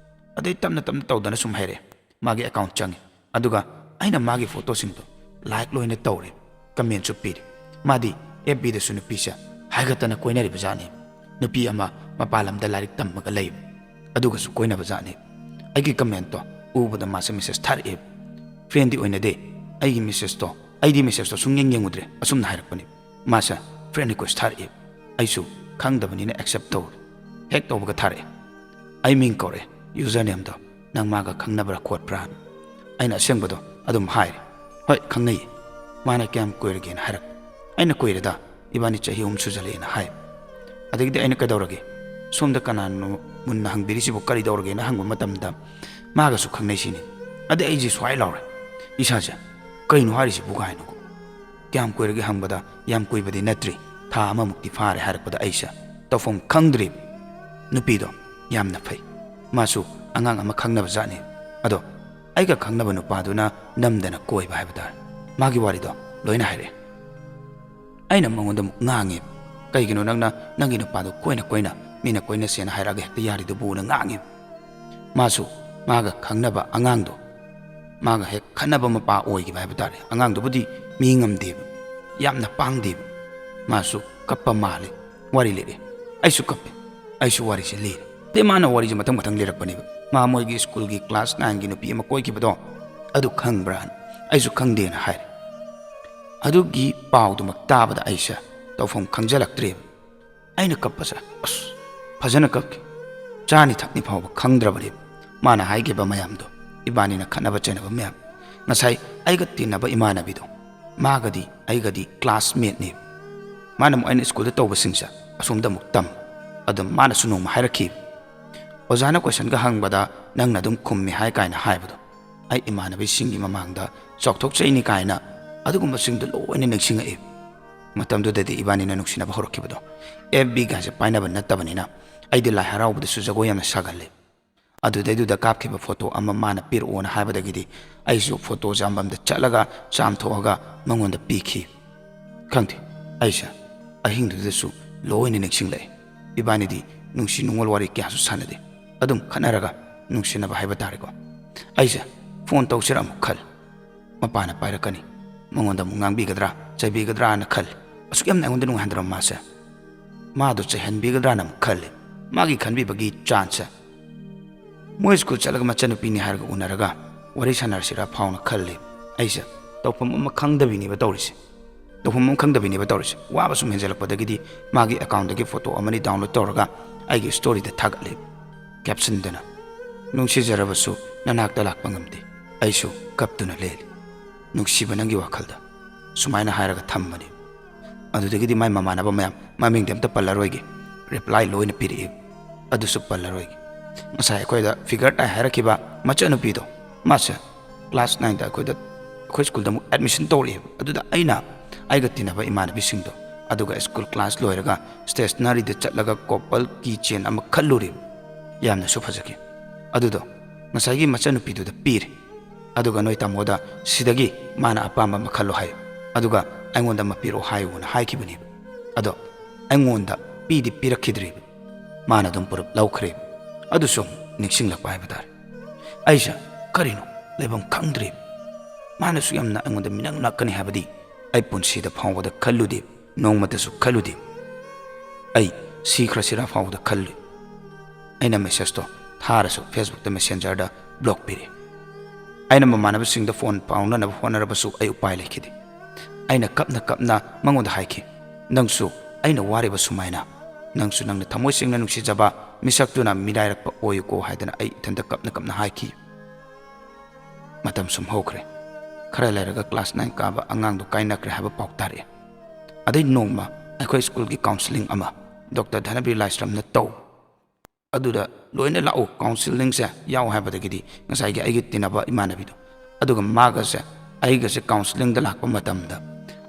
ꯑꯗꯩ ꯇꯞꯅ ꯇꯞꯅ ꯇꯧꯗꯅ ꯁꯨꯝ ꯍꯩꯔꯛꯑꯦ꯫ ꯃꯥꯒꯤ account ꯆꯪꯉꯦ꯫ ꯑꯗꯨꯒ ꯑꯩꯅ ꯃꯥꯒꯤ photoꯁꯤꯡꯗꯣ like ꯂꯣꯏꯅ ꯇꯧꯔꯦ꯫ Commentꯁꯨ ꯄꯤꯔꯦ꯫ ꯃꯥꯗꯤ FBꯗꯁꯨ ꯅꯨꯄꯤꯁꯦ ꯍꯥꯏꯒꯠꯇꯅ ꯀꯣꯏꯅꯔꯤꯕ ꯖꯥꯠꯅꯤ꯫ ꯅꯨꯄꯤ ꯑꯃ ꯃꯄꯥꯟ ꯂꯝꯗ ꯂꯥꯏꯔꯤꯛ ꯇꯝꯃꯒ ꯂꯩꯕ꯫ ꯑꯗꯨꯒꯁꯨ ꯀꯣꯏꯅꯕ ꯖꯥꯠꯅꯤ꯫ ꯑꯩꯒꯤ commentꯇꯣ ꯎꯕꯗ ꯃꯥꯁꯦ message ꯊꯥꯔꯛꯑꯦ꯫ Friendꯗꯤ ꯑꯣꯏꯅꯗꯦ꯫ ꯑꯩꯒꯤ messageꯇꯣ, ꯑꯩꯗꯤ messageꯇꯣ ꯁꯨꯡꯌꯦꯡ ꯌꯦꯡꯉꯨꯗ꯭ꯔꯦ꯫ ꯑꯁꯨꯝꯅ ꯍꯥꯏꯔꯛꯄꯅꯤ꯫ ꯃꯥꯁꯦ friend request ꯊꯥꯔꯛꯑꯦ꯫ ꯑꯩꯁꯨ ꯈꯪꯗꯕꯅꯤꯅ accept ꯇꯧꯔꯦ꯫ ꯍꯦꯛ ꯇꯧꯕꯒ ꯊꯥꯔꯛꯑꯦ꯫ ꯑꯩ ꯃꯤꯡ ꯀꯧꯔꯛꯑꯦ꯫ Usernameꯗꯣ ꯅꯪ ꯃꯥꯒ ꯈꯪꯅꯕ꯭ꯔꯥ ꯈꯣꯠꯄ꯭ꯔꯥ? ꯑꯩꯅ ꯑꯁꯦꯡꯕꯗꯣ ꯑꯗꯨꯝ ꯍꯥꯏꯔꯦ꯫ "ꯍꯣꯏ, ꯈꯪꯅꯩꯌꯦ꯫ ꯃꯥꯅ ꯀꯌꯥꯝ ꯀꯨꯏꯔꯒꯦꯅ?" ꯍꯥꯏꯔꯛ꯫ ꯑꯩꯅ "ꯀꯨꯏꯔꯦꯗ, ꯏꯕꯥꯅꯤ ꯆꯍꯤ ꯑꯍꯨꯝ ꯁꯨꯖꯜꯂꯛꯑꯦꯅ" ꯍꯥꯏ꯫ ꯑꯗꯒꯤꯗꯤ ꯑꯩꯅ "ꯀꯩꯗꯧꯔꯒꯦ? ꯁꯣꯝꯗ ꯀꯅꯥꯅꯣ ꯃꯨꯟꯅ ꯍꯪꯕꯤꯔꯤꯁꯤꯕꯨ ꯀꯔꯤ ꯇꯧꯔꯒꯦꯅ?" ꯍꯪꯕ ꯃꯇꯝꯗ ꯃꯥꯒꯁꯨ ꯈꯪꯅꯩ ꯁꯤꯅꯤ꯫ ꯑꯗꯩ ꯑꯩꯁꯦ ꯁ꯭ꯋꯥꯏ ꯂꯥꯎꯔꯦ ꯏꯁꯥꯁꯦ꯫ "ꯀꯩꯅꯣ ꯍꯥꯏꯔꯤꯁꯤꯕꯨ?" ꯀꯥꯏꯅꯀꯣ꯫ "ꯀꯌꯥꯝ ꯀꯨꯏꯔꯒꯦ?" ꯍꯪꯕꯗ "ꯌꯥꯝ ꯀꯨꯏꯕꯗꯤ ꯅꯠꯇ꯭ꯔꯤ, ꯊꯥ ꯑꯃꯃꯨꯛꯇꯤ ꯐꯥꯔꯦ" ꯍꯥꯏꯔꯛꯄꯗ ꯑꯩꯁꯦ ꯇꯧꯐꯝ ꯈꯪꯗ꯭ꯔꯦ꯫ ꯅꯨꯄꯤꯗꯣ ꯌꯥꯝꯅ ꯐꯩ, ꯃꯥꯁꯨ ꯑꯉꯥꯡ ꯑꯃ ꯈꯪꯅꯕ ꯖꯥꯠꯅꯤ꯫ ꯑꯗꯣ ꯑꯩꯒ ꯈꯪꯅꯕ ꯅꯨꯄꯥꯗꯨꯅ ꯅꯝꯗꯅ ꯀꯣꯏꯕ ꯍꯥꯏꯕ ꯇꯥꯔꯦ꯫ ꯃꯥꯒꯤ ꯋꯥꯔꯤꯗꯣ ꯂꯣꯏꯅ ꯍꯥꯏꯔꯛꯑꯦ꯫ ꯑꯩꯅ ꯃꯉꯣꯟꯗ ꯑꯃꯨꯛ ꯉꯥꯡꯉꯦ, "ꯀꯩꯒꯤꯅꯣ ꯅꯪꯅ ꯅꯪꯒꯤ ꯅꯨꯄꯥꯗꯣ ꯀꯣꯏꯅ ꯀꯣꯏꯅ ꯃꯤꯅ ꯀꯣꯏꯅꯁꯦꯅ ꯍꯥꯏꯔꯛꯑꯒ ꯍꯦꯛꯇ ꯌꯥꯔꯤꯗꯨꯕꯨꯅ?" ꯉꯥꯡꯉꯦ꯫ ꯃꯥꯁꯨ ꯃꯥꯒ ꯈꯪꯅꯕ ꯑꯉꯥꯡꯗꯣ, ꯃꯥꯒ ꯍꯦꯛ ꯈꯠꯅꯕ ꯃꯄꯥ ꯑꯣꯏꯈꯤꯕ ꯍꯥꯏꯕ ꯇꯥꯔꯦ꯫ ꯑꯉꯥꯡꯗꯨꯕꯨꯗꯤ ꯃꯤ ꯉꯝꯗꯦꯕ, ꯌꯥꯝꯅ ꯄꯥꯡꯗꯦꯕ꯫ ꯃꯥꯁꯨ ꯀꯞꯄ ꯃꯥꯜꯂꯦ꯫ ꯋꯥꯔꯤ ꯂꯤꯔꯛꯑꯦ꯫ ꯑꯩꯁꯨ ꯀꯞꯄꯦ꯫ ꯑꯩꯁꯨ ꯋꯥꯔꯤꯁꯦ ꯂꯤꯔꯦ꯫ ꯑꯗꯩ ꯃꯥꯅ ꯋꯥꯔꯤꯁꯦ ꯃꯊꯪ ꯃꯊꯪ ꯂꯤꯔꯛꯄꯅꯦꯕ꯫ ꯃꯥ ꯃꯣꯏꯒꯤ ꯁ꯭ꯀꯨꯜꯒꯤ class nineꯒꯤ ꯅꯨꯄꯤ ꯑꯃ ꯀꯣꯏꯈꯤꯕꯗꯣ, ꯑꯗꯨ ꯈꯪꯕ꯭ꯔꯥꯅ? ꯑꯩꯁꯨ ꯈꯪꯗꯦꯅ ꯍꯥꯏꯔꯦ꯫ ꯑꯗꯨꯒꯤ ꯄꯥꯎꯗꯨꯃꯛ ꯇꯥꯕꯗ ꯑꯩꯁꯦ ꯇꯧꯐꯝ ꯈꯪꯖꯜꯂꯛꯇ꯭ꯔꯦꯕ꯫ ꯑꯩꯅ ꯀꯞꯄꯁꯦ, ꯑꯁ, ꯐꯖꯅ ꯀꯞꯈꯤ꯫ ꯆꯥꯅꯤ ꯊꯛꯅꯤ ꯐꯥꯎꯕ ꯈꯪꯗ꯭ꯔꯕꯅꯦꯕ꯫ ꯃꯥꯅ ꯍꯥꯏꯈꯤꯕ ꯃꯌꯥꯝꯗꯣ, ꯏꯕꯥꯅꯤꯅ ꯈꯠꯅꯕ ꯆꯩꯅꯕ ꯃꯌꯥꯝ꯫ ꯉꯁꯥꯏ ꯑꯩꯒ ꯇꯤꯟꯅꯕ ꯏꯃꯥꯟꯅꯕꯤꯗꯣ, ꯃꯥꯒꯗꯤ ꯑꯩꯒꯗꯤ classmateꯅꯦꯕ꯫ ꯃꯥꯅ ꯑꯃꯨꯛ ꯑꯩꯅ ꯁ꯭ꯀꯨꯜꯗ ꯇꯧꯕꯁꯤꯡꯁꯦ ꯑꯁꯣꯝꯗ ꯑꯃꯨꯛ ꯇꯝ꯫ ꯑꯗꯨꯝ ꯃꯥꯅꯁꯨ ꯅꯣꯡꯃ ꯍꯥꯏꯔꯛꯈꯤ, ꯑꯣꯖꯥꯅ ꯀꯣꯏꯁꯟꯒ ꯍꯪꯕꯗ ꯅꯪꯅ ꯑꯗꯨꯝ ꯈꯨꯝꯃꯤ ꯍꯥꯏ ꯀꯥꯏꯅ ꯍꯥꯏꯕꯗꯣ, ꯑꯩ ꯏꯃꯥꯟꯅꯕꯤꯁꯤꯡꯒꯤ ꯃꯃꯥꯡꯗ ꯆꯥꯎꯊꯣꯛꯆꯩꯅꯤ ꯀꯥꯏꯅ ꯑꯗꯨꯒꯨꯝꯕꯁꯤꯡꯗꯣ ꯂꯣꯏꯅ ꯅꯤꯡꯁꯤꯡꯉꯛꯏ꯫ ꯃꯇꯝꯗꯨꯗꯗꯤ ꯏꯕꯥꯅꯤꯅ ꯅꯨꯡꯁꯤꯅꯕ ꯍꯧꯔꯛꯈꯤꯕꯗꯣ, ꯑꯦꯐ ꯕꯤꯒꯁꯦ ꯄꯥꯏꯅꯕ ꯅꯠꯇꯕꯅꯤꯅ, ꯑꯩꯗꯤ ꯂꯥꯏ ꯍꯔꯥꯎꯕꯗꯁꯨ ꯖꯒꯣꯏ ꯌꯥꯝꯅ ꯁꯥꯒꯜꯂꯤ꯫ ꯑꯗꯨꯗꯩꯗꯨꯗ ꯀꯥꯞꯈꯤꯕ ꯐꯣꯇꯣ ꯑꯃ ꯃꯥꯅ ꯄꯤꯔꯛꯑꯣꯅ ꯍꯥꯏꯕꯗꯒꯤꯗꯤ ꯑꯩꯁꯨ ꯐꯣꯇꯣ ꯆꯥꯝꯐꯝꯗ ꯆꯠꯂꯒ ꯆꯥꯝꯊꯣꯛꯑꯒ ꯃꯉꯣꯟꯗ ꯄꯤꯈꯤ꯫ ꯈꯪꯗꯦ, ꯑꯩꯁꯦ ꯑꯍꯤꯡꯗꯨꯗꯁꯨ ꯂꯣꯏꯅ ꯅꯤꯡꯁꯤꯡꯂꯛꯑꯦ꯫ ꯏꯕꯥꯅꯤꯗꯤ ꯅꯨꯡꯁꯤ ꯅꯨꯡꯉꯣꯜ ꯋꯥꯔꯤ ꯀꯌꯥꯁꯨ ꯁꯥꯟꯅꯗꯦ꯫ ꯑꯗꯨꯝ ꯈꯠꯅꯔꯒ ꯅꯨꯡꯁꯤꯅꯕ ꯍꯥꯏꯕ ꯇꯥꯔꯦꯀꯣ꯫ ꯑꯩꯁꯦ ꯐꯣꯟ ꯇꯧꯁꯤꯔ ꯑꯃꯨꯛ ꯈꯜ꯫ ꯃꯄꯥꯅ ꯄꯥꯏꯔꯛꯀꯅꯤ, ꯃꯉꯣꯟꯗ ꯑꯃꯨꯛ ꯉꯥꯡꯕꯤꯒꯗ꯭ꯔꯥ ꯆꯩꯕꯤꯒꯗ꯭ꯔꯥꯅ ꯈꯜ꯫ ꯑꯁꯨꯛ ꯌꯥꯝꯅ ꯑꯩꯉꯣꯟꯗ ꯅꯨꯡꯉꯥꯏꯍꯟꯗ꯭ꯔꯕ ꯃꯥꯁꯦ, ꯃꯥꯗꯣ ꯆꯩꯍꯟꯕꯤꯒꯗ꯭ꯔꯥꯅ ꯑꯃꯨꯛ ꯈꯜꯂꯤ꯫ ꯃꯥꯒꯤ ꯈꯟꯕꯤꯕꯒꯤ ꯆꯥꯟꯁꯁꯦ, ꯃꯣꯏ ꯁ꯭ꯀꯨꯜ ꯆꯠꯂꯒ ꯃꯆꯟꯅꯨꯄꯤꯅꯤ ꯍꯥꯏꯔꯒ ꯎꯅꯔꯒ ꯋꯥꯔꯤ ꯁꯥꯟꯅꯔꯁꯤꯔꯥ ꯐꯥꯎꯅ ꯈꯜꯂꯤ꯫ ꯑꯩꯁꯦ ꯇꯧꯐꯝ ꯑꯃ ꯈꯪꯗꯕꯤꯅꯦꯕ ꯇꯧꯔꯤꯁꯦ꯫ ꯇꯧꯐꯝ ꯑꯃ ꯈꯪꯗꯕꯤꯅꯦꯕ ꯇꯧꯔꯤꯁꯦ꯫ ꯋꯥꯕ ꯁꯨꯝ ꯍꯦꯟꯖꯜꯂꯛꯄꯗꯒꯤꯗꯤ ꯃꯥꯒꯤ ꯑꯦꯀꯥꯎꯟꯗꯒꯤ ꯐꯣꯇꯣ ꯑꯃꯅꯤ ꯗꯥꯎꯟꯂꯣꯗ ꯇꯧꯔꯒ ꯑꯩꯒꯤ ꯁ꯭ꯇꯣꯔꯤꯗ ꯊꯥꯒꯠꯂꯤ꯫ ꯀꯦꯞꯁꯟꯗꯅ, "ꯅꯨꯡꯁꯤꯖꯔꯕꯁꯨ ꯅꯅꯥꯛꯇ ꯂꯥꯛꯄ ꯉꯝꯗꯦ꯫ ꯑꯩꯁꯨ ꯀꯞꯇꯨꯅ ꯂꯦꯜꯂꯤ꯫ ꯅꯨꯡꯁꯤꯕ ꯅꯪꯒꯤ ꯋꯥꯈꯜꯗ"꯫ ꯁꯨꯃꯥꯏꯅ ꯍꯥꯏꯔꯒ ꯊꯝꯕꯅꯤ꯫ ꯑꯗꯨꯗꯒꯤꯗꯤ ꯃꯥꯏ ꯃꯃꯥꯟꯅꯕ ꯃꯌꯥꯝ, ꯃꯃꯤꯡꯗꯤ ꯑꯝꯇ ꯄꯜꯂꯔꯣꯏꯒꯦ, ꯔꯤꯄ꯭ꯂꯥꯏ ꯂꯣꯏꯅ ꯄꯤꯔꯛꯏ꯫ ꯑꯗꯨꯁꯨ ꯄꯜꯂꯔꯣꯏꯒꯦ꯫ ꯉꯁꯥꯏ ꯑꯩꯈꯣꯏꯗ ꯐꯤꯒꯔ ꯇꯥꯏ ꯍꯥꯏꯔꯛꯈꯤꯕ ꯃꯆꯟꯅꯨꯄꯤꯗꯣ, ꯃꯥꯁꯦ ꯀ꯭ꯂꯥꯁ ꯅꯥꯏꯟꯗ ꯑꯩꯈꯣꯏꯗ, ꯑꯩꯈꯣꯏ ꯁ꯭ꯀꯨꯜꯗ ꯑꯃꯨꯛ ꯑꯦꯗꯃꯤꯁꯟ ꯇꯧꯔꯛꯑꯦꯕ꯫ ꯑꯗꯨꯗ ꯑꯩꯅ ꯑꯩꯒ ꯇꯤꯟꯅꯕ ꯏꯃꯥꯟꯅꯕꯤꯁꯤꯡꯗꯣ, ꯑꯗꯨꯒ ꯁ꯭ꯀꯨꯜ ꯀ꯭ꯂꯥꯁ ꯂꯣꯏꯔꯒ ꯁ꯭ꯇꯦꯁꯅꯔꯤꯗ ꯆꯠꯂꯒ ꯀꯣꯄꯜ ꯀꯤ ꯆꯦꯟ ꯑꯃ ꯈꯜꯂꯨꯔꯦꯕ꯫ ꯌꯥꯝꯅꯁꯨ ꯐꯖꯈꯤ꯫ ꯑꯗꯨꯗꯣ ꯉꯁꯥꯏꯒꯤ ꯃꯆꯟꯅꯨꯄꯤꯗꯨꯗ ꯄꯤꯔꯦ꯫ ꯑꯗꯨꯒ ꯅꯣꯏ ꯇꯥꯃꯣꯗ ꯁꯤꯗꯒꯤ ꯃꯥꯅ ꯑꯄꯥꯝꯕ ꯑꯃ ꯈꯜꯂꯣ ꯍꯥꯏꯌꯨ, ꯑꯗꯨꯒ ꯑꯩꯉꯣꯟꯗ ꯑꯃ ꯄꯤꯔꯛꯑꯣ ꯍꯥꯏꯌꯨꯅ ꯍꯥꯏꯈꯤꯕꯅꯦꯕ꯫ ꯑꯗꯣ ꯑꯩꯉꯣꯟꯗ ꯄꯤꯗꯤ ꯄꯤꯔꯛꯈꯤꯗ꯭ꯔꯤꯕ꯫ ꯃꯥꯅ ꯑꯗꯨꯝ ꯄꯨꯔꯞ ꯂꯧꯈ꯭ꯔꯦ꯫ ꯑꯗꯨꯁꯨ ꯑꯃꯨꯛ ꯅꯤꯡꯁꯤꯡꯂꯛꯄ ꯍꯥꯏꯕ ꯇꯥꯔꯦ꯫ ꯑꯩꯁꯦ ꯀꯔꯤꯅꯣ ꯂꯩꯐꯝ ꯈꯪꯗ꯭ꯔꯦ꯫ ꯃꯥꯅꯁꯨ ꯌꯥꯝꯅ ꯑꯩꯉꯣꯟꯗ ꯃꯤꯅꯛ ꯅꯛꯀꯅꯤ ꯍꯥꯏꯕꯗꯤ ꯑꯩ ꯄꯨꯟꯁꯤꯗ ꯐꯥꯎꯕꯗ ꯈꯜꯂꯨꯗꯦ, ꯅꯣꯡꯃꯇꯁꯨ ꯈꯜꯂꯨꯗꯦ꯫ ꯑꯩ ꯁꯤꯈ꯭ꯔꯁꯤꯔꯥ ꯐꯥꯎꯕꯗ ꯈꯜꯂꯨꯏ꯫ ꯑꯩꯅ ꯃꯦꯁꯦꯖꯇꯣ ꯊꯥꯔꯁꯨ ꯐꯦꯁꯕꯨꯛꯇ ꯃꯦꯁꯦꯟꯖꯔꯗ ꯕ꯭ꯂꯣꯛ ꯄꯤꯔꯦ꯫ ꯑꯩꯅ ꯃꯃꯥꯟꯅꯕꯁꯤꯡꯗ ꯐꯣꯟ ꯐꯥꯎꯅꯅꯕ ꯍꯣꯠꯅꯔꯕꯁꯨ ꯑꯩ ꯎꯄꯥꯏ ꯂꯩꯈꯤꯗꯦ꯫ ꯑꯩꯅ ꯀꯞꯅ ꯀꯞꯅ ꯃꯉꯣꯟꯗ ꯍꯥꯏꯈꯤ, "ꯅꯪꯁꯨ ꯑꯩꯅ ꯋꯥꯔꯤꯕ ꯁꯨꯃꯥꯏꯅ, ꯅꯪꯁꯨ ꯅꯪꯅ ꯊꯃꯣꯏ ꯁꯦꯡꯅ ꯅꯨꯡꯁꯤꯖꯕ ꯃꯤꯁꯛꯇꯨꯅ ꯃꯤꯔꯥꯏꯔꯛꯄ ꯑꯣꯏꯌꯨꯀꯣ" ꯍꯥꯏꯗꯅ ꯑꯩ ꯏꯊꯟꯇ ꯀꯞꯅ ꯀꯞꯅ ꯍꯥꯏꯈꯤ꯫ ꯃꯇꯝ ꯁꯨꯝ ꯍꯧꯈ꯭ꯔꯦ꯫ ꯈꯔ ꯂꯩꯔꯒ ꯀ꯭ꯂꯥꯁ ꯅꯥꯏꯟ ꯀꯥꯕ ꯑꯉꯥꯡꯗꯨ ꯀꯥꯏꯅꯈ꯭ꯔꯦ ꯍꯥꯏꯕ ꯄꯥꯎ ꯇꯥꯔꯛꯑꯦ꯫ ꯑꯗꯩ ꯅꯣꯡꯃ ꯑꯩꯈꯣꯏ ꯁ꯭ꯀꯨꯜꯒꯤ ꯀꯥꯎꯟꯁꯤꯂꯤꯡ ꯑꯃ ꯗꯣꯛꯇꯔ ꯙꯅꯕꯤꯔ ꯂꯥꯏꯁ꯭ꯔꯝꯅ ꯇꯧ꯫ ꯑꯗꯨꯗ ꯂꯣꯏꯅ ꯂꯥꯛꯎ, counselling-ꯁꯦ ꯌꯥꯎ ꯍꯥꯏꯕꯗꯒꯤꯗꯤ ꯉꯁꯥꯏꯒꯤ ꯑꯩꯒꯤ ꯇꯤꯟꯅꯕ ꯏꯃꯥꯟꯅꯕꯤꯗꯣ, ꯑꯗꯨꯒ ꯃꯥꯒꯁꯦ, ꯑꯩꯒꯁꯦ counselling-ꯗ ꯂꯥꯛꯄ ꯃꯇꯝꯗ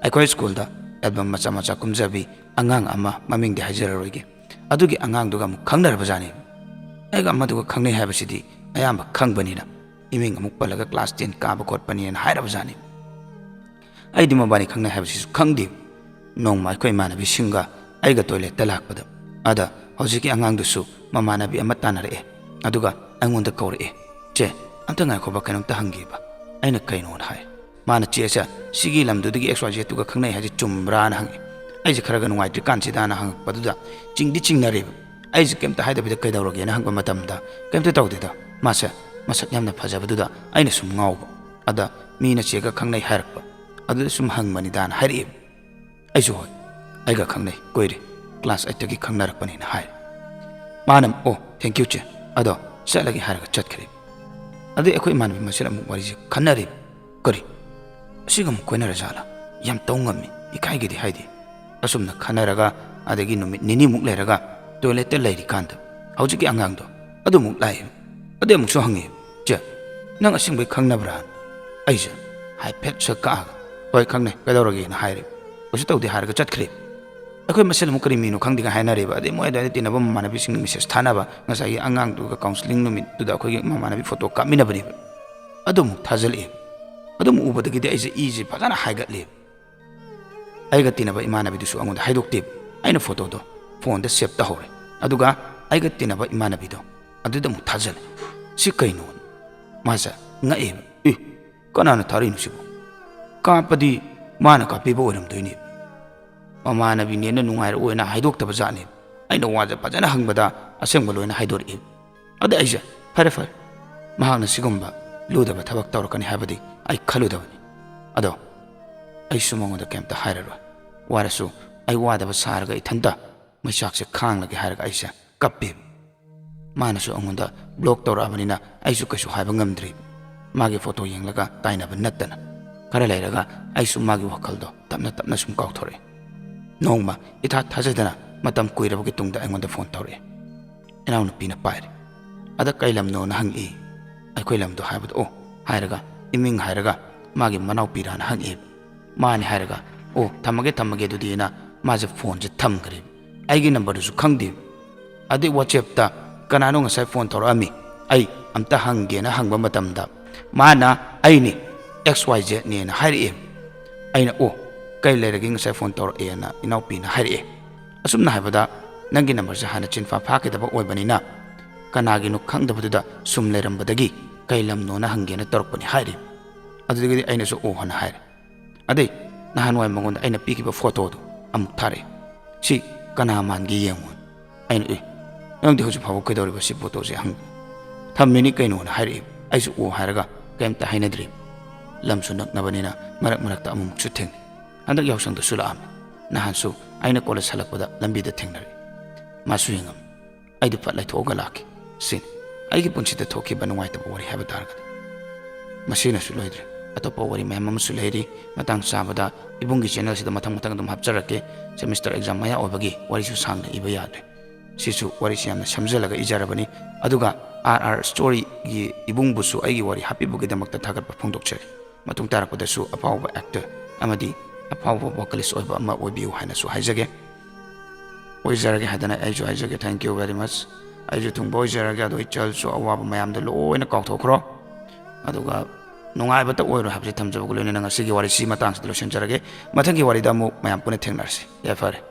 ꯑꯩꯈꯣꯏ ꯁ꯭ꯀꯨꯜꯗ album ꯃꯆꯥ ꯃꯆꯥ ꯀꯨꯝꯖꯕꯤ ꯑꯉꯥꯡ ꯑꯃ, ꯃꯃꯤꯡꯗꯤ ꯍꯥꯏꯖꯔꯔꯣꯏꯒꯦ, ꯑꯗꯨꯒꯤ ꯑꯉꯥꯡꯗꯨꯒ ꯑꯃꯨꯛ ꯈꯪꯅꯔꯕꯖꯥꯠꯅꯤ꯫ ꯑꯩꯒ ꯑꯃꯗꯨꯒ ꯈꯪꯅꯩ ꯍꯥꯏꯕꯁꯤꯗꯤ ꯑꯌꯥꯝꯕ ꯈꯪꯕꯅꯤꯅ, ꯏꯃꯤꯡ ꯑꯃꯨꯛ ꯄꯜꯂꯒ class ten ꯀꯥꯕ ꯈꯣꯠꯄꯅꯦꯅ ꯍꯥꯏꯔꯕꯖꯥꯠꯅꯤ꯫ ꯑꯩꯗꯤ ꯃꯕꯥꯅꯤ ꯈꯪꯅꯩ ꯍꯥꯏꯕꯁꯤꯁꯨ ꯈꯪꯗꯦ꯫ ꯅꯣꯡꯃ ꯑꯩꯈꯣꯏ ꯏꯃꯥꯟꯅꯕꯤꯁꯤꯡꯒ ꯑꯩꯒ toilet-ꯇ ꯂꯥꯛꯄꯗ, ꯑꯗ ꯍꯧꯖꯤꯛꯀꯤ ꯑꯉꯥꯡꯗꯨꯁꯨ ꯃꯃꯥꯟꯅꯕꯤ ꯑꯃ ꯇꯥꯟꯅꯔꯛꯑꯦ꯫ ꯑꯗꯨꯒ ꯑꯩꯉꯣꯟꯗ ꯀꯧꯔꯛꯑꯦ, "ꯆꯦ, ꯑꯝꯇ ꯉꯥꯏꯈꯣꯕ, ꯀꯩꯅꯣꯝꯇ ꯍꯪꯒꯦꯕ꯫" ꯑꯩꯅ "ꯀꯩꯅꯣꯅ?" ꯍꯥꯏ꯫ ꯃꯥꯅ, "ꯆꯦꯁꯦ ꯁꯤꯒꯤ ꯂꯝꯗꯨꯗꯒꯤ X Y Z-ꯇꯨꯒ ꯈꯪꯅꯩ ꯍꯥꯏꯁꯦ ꯆꯨꯝꯕ꯭ꯔꯥꯅ?" ꯍꯪꯉꯦ꯫ ꯑꯩꯁꯦ ꯈꯔꯒ ꯅꯨꯡꯉꯥꯏꯇ꯭ꯔꯤꯀꯥꯟꯁꯤꯗꯅ ꯍꯪꯉꯛꯄꯗꯨꯗ ꯆꯤꯡꯗꯤ ꯆꯤꯡꯅꯔꯦꯕ꯫ ꯑꯩꯁꯦ ꯀꯩꯝꯇ ꯍꯥꯏꯗꯕꯤꯗ "ꯀꯩꯗꯧꯔꯒꯦꯅ?" ꯍꯪꯕ ꯃꯇꯝꯗ, "ꯀꯩꯝꯇ ꯇꯧꯗꯦꯗ, ꯃꯥꯁꯦ ꯃꯁꯛ ꯌꯥꯝꯅ ꯐꯖꯕꯗꯨꯗ ꯑꯩꯅ ꯁꯨꯝ ꯉꯥꯎꯕ, ꯑꯗ ꯃꯤꯅ ꯆꯦꯒ ꯈꯪꯅꯩ ꯍꯥꯏꯔꯛꯄ, ꯑꯗꯨꯗ ꯁꯨꯝ ꯍꯪꯕꯅꯤꯗꯥꯅ" ꯍꯥꯏꯔꯛꯑꯦꯕ꯫ ꯑꯩꯁꯨ "ꯍꯣꯏ, ꯑꯩꯒ ꯈꯪꯅꯩ, ꯀꯨꯏꯔꯦ, class eight-ꯇꯒꯤ ꯈꯪꯅꯔꯛꯄꯅꯦꯅ" ꯍꯥꯏꯔꯦ꯫ ꯃꯥꯅ ꯑꯃꯨꯛ, "ꯑꯣ, thank you ꯆꯦ, ꯑꯗꯣ ꯆꯠꯂꯒꯦ" ꯍꯥꯏꯔꯒ ꯆꯠꯈ꯭ꯔꯦ꯫ ꯑꯗꯩ ꯑꯩꯈꯣꯏ ꯏꯃꯥꯟꯅꯕꯤ ꯃꯁꯦꯟ ꯑꯃꯨꯛ ꯋꯥꯔꯤꯁꯦ ꯈꯟꯅꯔꯦ꯫ "ꯀꯔꯤ? ꯑꯁꯤꯒ ꯑꯃꯨꯛ ꯀꯣꯏꯅꯔꯖꯥꯠꯂꯥ? ꯌꯥꯝ ꯇꯧ ꯉꯝꯃꯤ, ꯏꯀꯥꯏꯒꯤꯗꯤ ꯍꯥꯏꯗꯤ꯫" ꯑꯁꯨꯝꯅ ꯈꯟꯅꯔꯒ, ꯑꯗꯒꯤ ꯅꯨꯃꯤꯠ ꯅꯤꯅꯤꯃꯨꯛ ꯂꯩꯔꯒ toilet-ꯇ ꯂꯩꯔꯤꯀꯥꯟꯗ ꯍꯧꯖꯤꯛꯀꯤ ꯑꯉꯥꯡꯗꯣ ꯑꯗꯨꯃꯨꯛ ꯂꯥꯛꯑꯦ꯫ ꯑꯗꯩ ꯑꯃꯨꯛꯁꯨ ꯍꯪꯉꯦ, "ꯆꯦ, ꯅꯪ ꯑꯁꯦꯡꯕꯩ ꯈꯪꯅꯕ꯭ꯔꯥ?" ꯑꯩꯁꯦ ꯍꯥꯏꯐꯦꯠ ꯁꯛ ꯀꯛꯑꯒ, "ꯍꯣꯏ, ꯈꯪꯅꯩ, ꯀꯩꯗꯧꯔꯒꯦꯅ?" ꯍꯥꯏꯔꯦ꯫ ꯀꯩꯁꯨ ꯇꯧꯗꯦ ꯍꯥꯏꯔꯒ ꯆꯠꯈ꯭ꯔꯦ꯫ ꯑꯩꯈꯣꯏ ꯃꯁꯦꯟ ꯑꯃꯨꯛ ꯀꯔꯤ ꯃꯤꯅꯣ ꯈꯪꯗꯦꯒ ꯍꯥꯏꯅꯔꯦꯕ꯫ ꯑꯗꯩ ꯃꯣꯏ ꯑꯗꯨꯋꯥꯏꯗ ꯇꯤꯟꯅꯕ ꯃꯃꯥꯟꯅꯕꯤꯁꯤꯡꯅ message ꯊꯥꯅꯕ, ꯉꯁꯥꯏꯒꯤ ꯑꯉꯥꯡꯗꯨꯒ counselling ꯅꯨꯃꯤꯠꯇꯨꯗ ꯑꯩꯈꯣꯏꯒꯤ ꯃꯃꯥꯟꯅꯕꯤ photo ꯀꯥꯞꯃꯤꯟꯅꯕꯅꯦꯕ꯫ ꯑꯗꯨ ꯑꯃꯨꯛ ꯊꯥꯖꯤꯜꯂꯛꯑꯦ꯫ ꯑꯗꯨ ꯑꯃꯨꯛ ꯎꯕꯗꯒꯤꯗꯤ ꯑꯩꯁꯦ ꯏꯁꯦ ꯐꯖꯅ ꯍꯥꯏꯒꯠꯂꯦ꯫ ꯑꯩꯒ ꯇꯤꯟꯅꯕ ꯏꯃꯥꯟꯅꯕꯤꯗꯨꯁꯨ ꯑꯩꯉꯣꯟꯗ ꯍꯥꯏꯗꯣꯛꯇꯦ꯫ ꯑꯩꯅ photo-ꯗꯣ phone-ꯗ save ꯇꯧꯍꯧꯔꯦ꯫ ꯑꯗꯨꯒ ꯑꯩꯒ ꯇꯤꯟꯅꯕ ꯏꯃꯥꯟꯅꯕꯤꯗꯣ ꯑꯗꯨꯗ ꯑꯃꯨꯛ ꯊꯥꯖꯤꯜꯂꯦ꯫ "ꯁꯤ ꯀꯩꯅꯣ?" ꯃꯥꯁꯦ ꯉꯛꯑꯦꯕ꯫ "ꯑꯦ, ꯀꯅꯥꯅ ꯊꯥꯔꯛꯏꯅꯣ ꯁꯤꯕꯣ?" ꯀꯥꯞꯄꯗꯤ ꯃꯥꯅ ꯀꯥꯞꯄꯤꯕ ꯑꯣꯏꯔꯝꯗꯣꯏꯅꯦ꯫ ꯃꯃꯥꯟꯅꯕꯤꯅꯦꯅ ꯅꯨꯡꯉꯥꯏꯔꯛꯑꯣꯏꯅ ꯍꯥꯏꯗꯣꯛꯇꯕ ꯖꯥꯠꯅꯦ꯫ ꯑꯩꯅ ꯋꯥꯁꯦ ꯐꯖꯅ ꯍꯪꯕꯗ ꯑꯁꯦꯡꯕ ꯂꯣꯏꯅ ꯍꯥꯏꯗꯣꯔꯛꯑꯦ꯫ ꯑꯗ ꯑꯩꯁꯦ, "ꯐꯔꯦ, ꯐꯔꯦ, ꯃꯍꯥꯛꯅ ꯁꯤꯒꯨꯝꯕ ꯂꯨꯗꯕ ꯊꯕꯛ ꯇꯧꯔꯛꯀꯅꯤ ꯍꯥꯏꯕꯗꯤ ꯑꯩ ꯈꯜꯂꯨꯗꯕꯅꯤ꯫ ꯑꯗꯣ ꯑꯩꯁꯨ ꯃꯉꯣꯟꯗ ꯀꯩꯝꯇ ꯍꯥꯏꯔꯔꯣꯏ꯫ ꯋꯥꯔꯁꯨ ꯑꯩ ꯋꯥꯗꯕ ꯁꯥꯔꯒ ꯏꯊꯟꯇ ꯃꯩꯆꯥꯛꯁꯦ ꯈꯥꯡꯂꯒꯦ" ꯍꯥꯏꯔꯒ ꯑꯩꯁꯦ ꯀꯞꯄꯦ꯫ ꯃꯥꯅꯁꯨ ꯑꯩꯉꯣꯟꯗ block ꯇꯧꯔꯛꯑꯕꯅꯤꯅ ꯑꯩꯁꯨ ꯀꯩꯁꯨ ꯍꯥꯏꯕ ꯉꯝꯗ꯭ꯔꯤ꯫ ꯃꯥꯒꯤ photo ꯌꯦꯡꯂꯒ ꯇꯥꯏꯅꯕ ꯅꯠꯇꯅ꯫ ꯈꯔ ꯂꯩꯔꯒ ꯑꯩꯁꯨ ꯃꯥꯒꯤ ꯋꯥꯈꯜꯗꯣ ꯇꯞꯅ ꯇꯞꯅ ꯁꯨꯝ ꯀꯥꯎꯊꯣꯔꯛꯑꯦ꯫ ꯅꯣꯡꯃ ꯏꯊꯥ ꯊꯥꯖꯗꯅ ꯃꯇꯝ ꯀꯨꯏꯔꯕꯒꯤ ꯇꯨꯡꯗ ꯑꯩꯉꯣꯟꯗ phone ꯇꯧꯔꯛꯑꯦ꯫ ꯏꯅꯥꯎꯅꯨꯄꯤꯅ ꯄꯥꯏꯔꯦ꯫ ꯑꯗ ꯀꯩ ꯂꯝꯅꯣꯅ ꯍꯪꯉꯛꯏ꯫ ꯑꯩꯈꯣꯏ ꯂꯝꯗꯣ ꯍꯥꯏꯕꯗ, "ꯑꯣ" ꯍꯥꯏꯔꯒ, "ꯏꯃꯤꯡ ꯍꯥꯏꯔꯒ, ꯃꯥꯒꯤ ꯃꯅꯥꯎꯄꯤꯔꯥꯅ ꯍꯪꯉꯛꯑꯦꯕ꯫ ꯃꯥꯅꯤ ꯍꯥꯏꯔꯒ, "ꯑꯣ, ꯊꯝꯃꯒꯦ, ꯊꯝꯃꯒꯦ ꯑꯗꯨꯗꯤꯅ" ꯃꯥꯁꯦ ꯐꯣꯟꯁꯦ ꯊꯝꯈ꯭ꯔꯦꯕ꯫ ꯑꯩꯒꯤ ꯅꯝꯕꯔꯗꯨꯁꯨ ꯈꯪꯗꯦꯕ꯫ ꯑꯗꯩ WhatsApp-ꯇ ꯀꯅꯥꯅꯣ ꯉꯁꯥꯏ ꯐꯣꯟ ꯇꯧꯔꯛꯑꯝꯃꯤ, ꯑꯩ ꯑꯝꯇ ꯍꯪꯒꯦꯅ ꯍꯪꯕ ꯃꯇꯝꯗ, ꯃꯥꯅ "ꯑꯩꯅꯤ, XYZ-ꯅꯦꯅ" ꯍꯥꯏꯔꯛꯑꯦꯕ꯫ ꯑꯩꯅ, "ꯑꯣ, ꯀꯩ ꯂꯩꯔꯒꯦ, ꯉꯁꯥꯏ ꯐꯣꯟ ꯇꯧꯔꯛꯑꯦꯅ ꯏꯅꯥꯎꯄꯤꯅ ꯍꯥꯏꯔꯛꯑꯦ꯫ ꯑꯁꯨꯝꯅ ꯍꯥꯏꯕꯗ, ꯅꯪꯒꯤ ꯅꯝꯕꯔꯁꯦ ꯍꯥꯟꯅ ꯆꯤꯟꯐꯥ ꯐꯥꯈꯤꯗꯕ ꯑꯣꯏꯕꯅꯤꯅ, ꯀꯅꯥꯒꯤꯅꯣ ꯈꯪꯗꯕꯗꯨꯗ ꯁꯨꯝ ꯂꯩꯔꯝꯕꯗꯒꯤ ꯀꯩ ꯂꯝꯅꯣꯅ ꯍꯪꯒꯦꯅ ꯇꯧꯔꯛꯄꯅꯤ" ꯍꯥꯏꯔꯤ꯫ ꯑꯗꯨꯗꯒꯤꯗꯤ ꯑꯩꯅꯁꯨ "ꯑꯣ" ꯍꯥꯏꯅ ꯍꯥꯏꯔꯦ꯫ ꯑꯗꯩ ꯅꯍꯥꯟꯋꯥꯏ ꯃꯉꯣꯟꯗ ꯑꯩꯅ ꯄꯤꯈꯤꯕ ꯐꯣꯇꯣꯗꯣ ꯑꯃꯨꯛ ꯊꯥꯔꯛꯑꯦ꯫ "ꯁꯤ ꯀꯅꯥ ꯃꯥꯟꯒꯦ ꯌꯦꯡꯉꯣ"꯫ ꯑꯩꯅ, "ꯑꯦ, ꯅꯪꯗꯤ ꯍꯧꯖꯤꯛ ꯐꯥꯎꯕ ꯀꯩꯗꯧꯔꯤꯕ ꯁꯤ ꯐꯣꯇꯣꯁꯦ?" ꯍꯪ "ꯊꯝꯃꯤꯅꯤ ꯀꯩꯅꯣꯅ" ꯍꯥꯏꯔꯛꯑꯦ꯫ ꯑꯩꯁꯨ "ꯑꯣ" ꯍꯥꯏꯔꯒ ꯀꯩꯝꯇ ꯍꯥꯏꯅꯗ꯭ꯔꯤ꯫ ꯂꯝꯁꯨ ꯅꯛꯅꯕꯅꯤꯅ ꯃꯔꯛ ꯃꯔꯛꯇ ꯑꯃꯨꯛꯃꯨꯛꯁꯨ ꯊꯦꯡꯅꯩ꯫ ꯍꯟꯗꯛ ꯌꯥꯎꯁꯪꯗꯁꯨ ꯂꯥꯛꯑꯝꯃꯤ꯫ ꯅꯍꯥꯟꯁꯨ ꯑꯩꯅ ꯀꯣꯂꯦꯖ ꯍꯜꯂꯛꯄꯗ ꯂꯝꯕꯤꯗ ꯊꯦꯡꯅꯔꯦ꯫ ꯃꯥꯁꯨ ꯌꯦꯡꯉꯝꯃꯤ꯫ ꯑꯩꯗꯤ ꯐꯠ ꯂꯩꯊꯣꯛꯑꯒ ꯂꯥꯛꯈꯤ꯫ ꯁꯤꯅꯤ ꯑꯩꯒꯤ ꯄꯨꯟꯁꯤꯗ ꯊꯣꯛꯈꯤꯕ ꯅꯨꯡꯉꯥꯏꯇꯕ ꯋꯥꯔꯤ ꯍꯥꯏꯕ ꯇꯥꯔꯒꯗꯤ꯫ ꯃꯁꯤꯅꯁꯨ ꯂꯣꯏꯗ꯭ꯔꯦ꯫ ꯑꯇꯣꯞꯄ ꯋꯥꯔꯤ ꯃꯌꯥꯝ ꯑꯃꯁꯨ ꯂꯩꯔꯤ꯫ ꯃꯇꯥꯡ ꯆꯥꯕꯗ ꯏꯕꯨꯡꯒꯤ channel-ꯁꯤꯗ ꯃꯊꯪ ꯃꯊꯪ ꯑꯗꯨꯝ ꯍꯥꯞꯆꯔꯛꯀꯦ꯫ Semester exam ꯃꯌꯥ ꯑꯣꯏꯕꯒꯤ ꯋꯥꯔꯤꯁꯨ ꯁꯥꯡꯅ ꯏꯕ ꯌꯥꯗ꯭ꯔꯦ꯫ ꯁꯤꯁꯨ ꯋꯥꯔꯤꯁꯤ ꯌꯥꯝꯅ ꯁꯝꯖꯜꯂꯒ ꯏꯖꯔꯕꯅꯤ꯫ ꯑꯗꯨꯒ RR Story-ꯒꯤ ꯏꯕꯨꯡꯕꯨꯁꯨ ꯑꯩꯒꯤ ꯋꯥꯔꯤ ꯍꯥꯞꯄꯤꯕꯒꯤꯗꯃꯛꯇ ꯊꯥꯒꯠꯄ ꯐꯣꯡꯗꯣꯛꯆꯔꯤ꯫ ꯃꯇꯨꯡ ꯇꯥꯔꯛꯄꯗꯁꯨ ꯑꯐꯥꯎꯕ actor ꯑꯃꯗꯤ ꯑꯐꯥꯎꯕ vocalist ꯑꯣꯏꯕ ꯑꯃ ꯑꯣꯏꯕꯤꯌꯨ ꯍꯥꯏꯅꯁꯨ ꯍꯥꯏꯖꯒꯦ꯫ ꯑꯣꯏꯖꯔꯒꯦ ꯍꯥꯏꯗꯅ ꯑꯩꯁꯨ ꯍꯥꯏꯖꯒꯦ, thank you very much꯫ ꯑꯩꯁꯨ ꯊꯨꯡꯕ ꯑꯣꯏꯖꯔꯒꯦ, ꯑꯗꯣ ꯏꯆꯜꯁꯨ ꯑꯋꯥꯕ ꯃꯌꯥꯝꯗꯣ ꯂꯣꯏꯅ ꯀꯥꯎꯊꯣꯛꯈ꯭ꯔꯣ꯫ ꯑꯗꯨꯒ ꯅꯨꯡꯉꯥꯏꯕꯇ ꯑꯣꯏꯔꯣ ꯍꯥꯏꯕꯁꯤ ꯊꯝꯖꯕꯒ ꯂꯣꯏꯅꯅ ꯉꯁꯤꯒꯤ ꯋꯥꯔꯤꯁꯤ ꯃꯇꯥꯡꯁꯤꯗ ꯂꯣꯏꯁꯤꯟꯖꯔꯒꯦ꯫ ꯃꯊꯪꯒꯤ ꯋꯥꯔꯤꯗ ꯑꯃꯨꯛ ꯃꯌꯥꯝ ꯄꯨꯟꯅ ꯊꯦꯡꯅꯔꯁꯤ꯫ ꯌꯥꯏꯐꯔꯦ꯫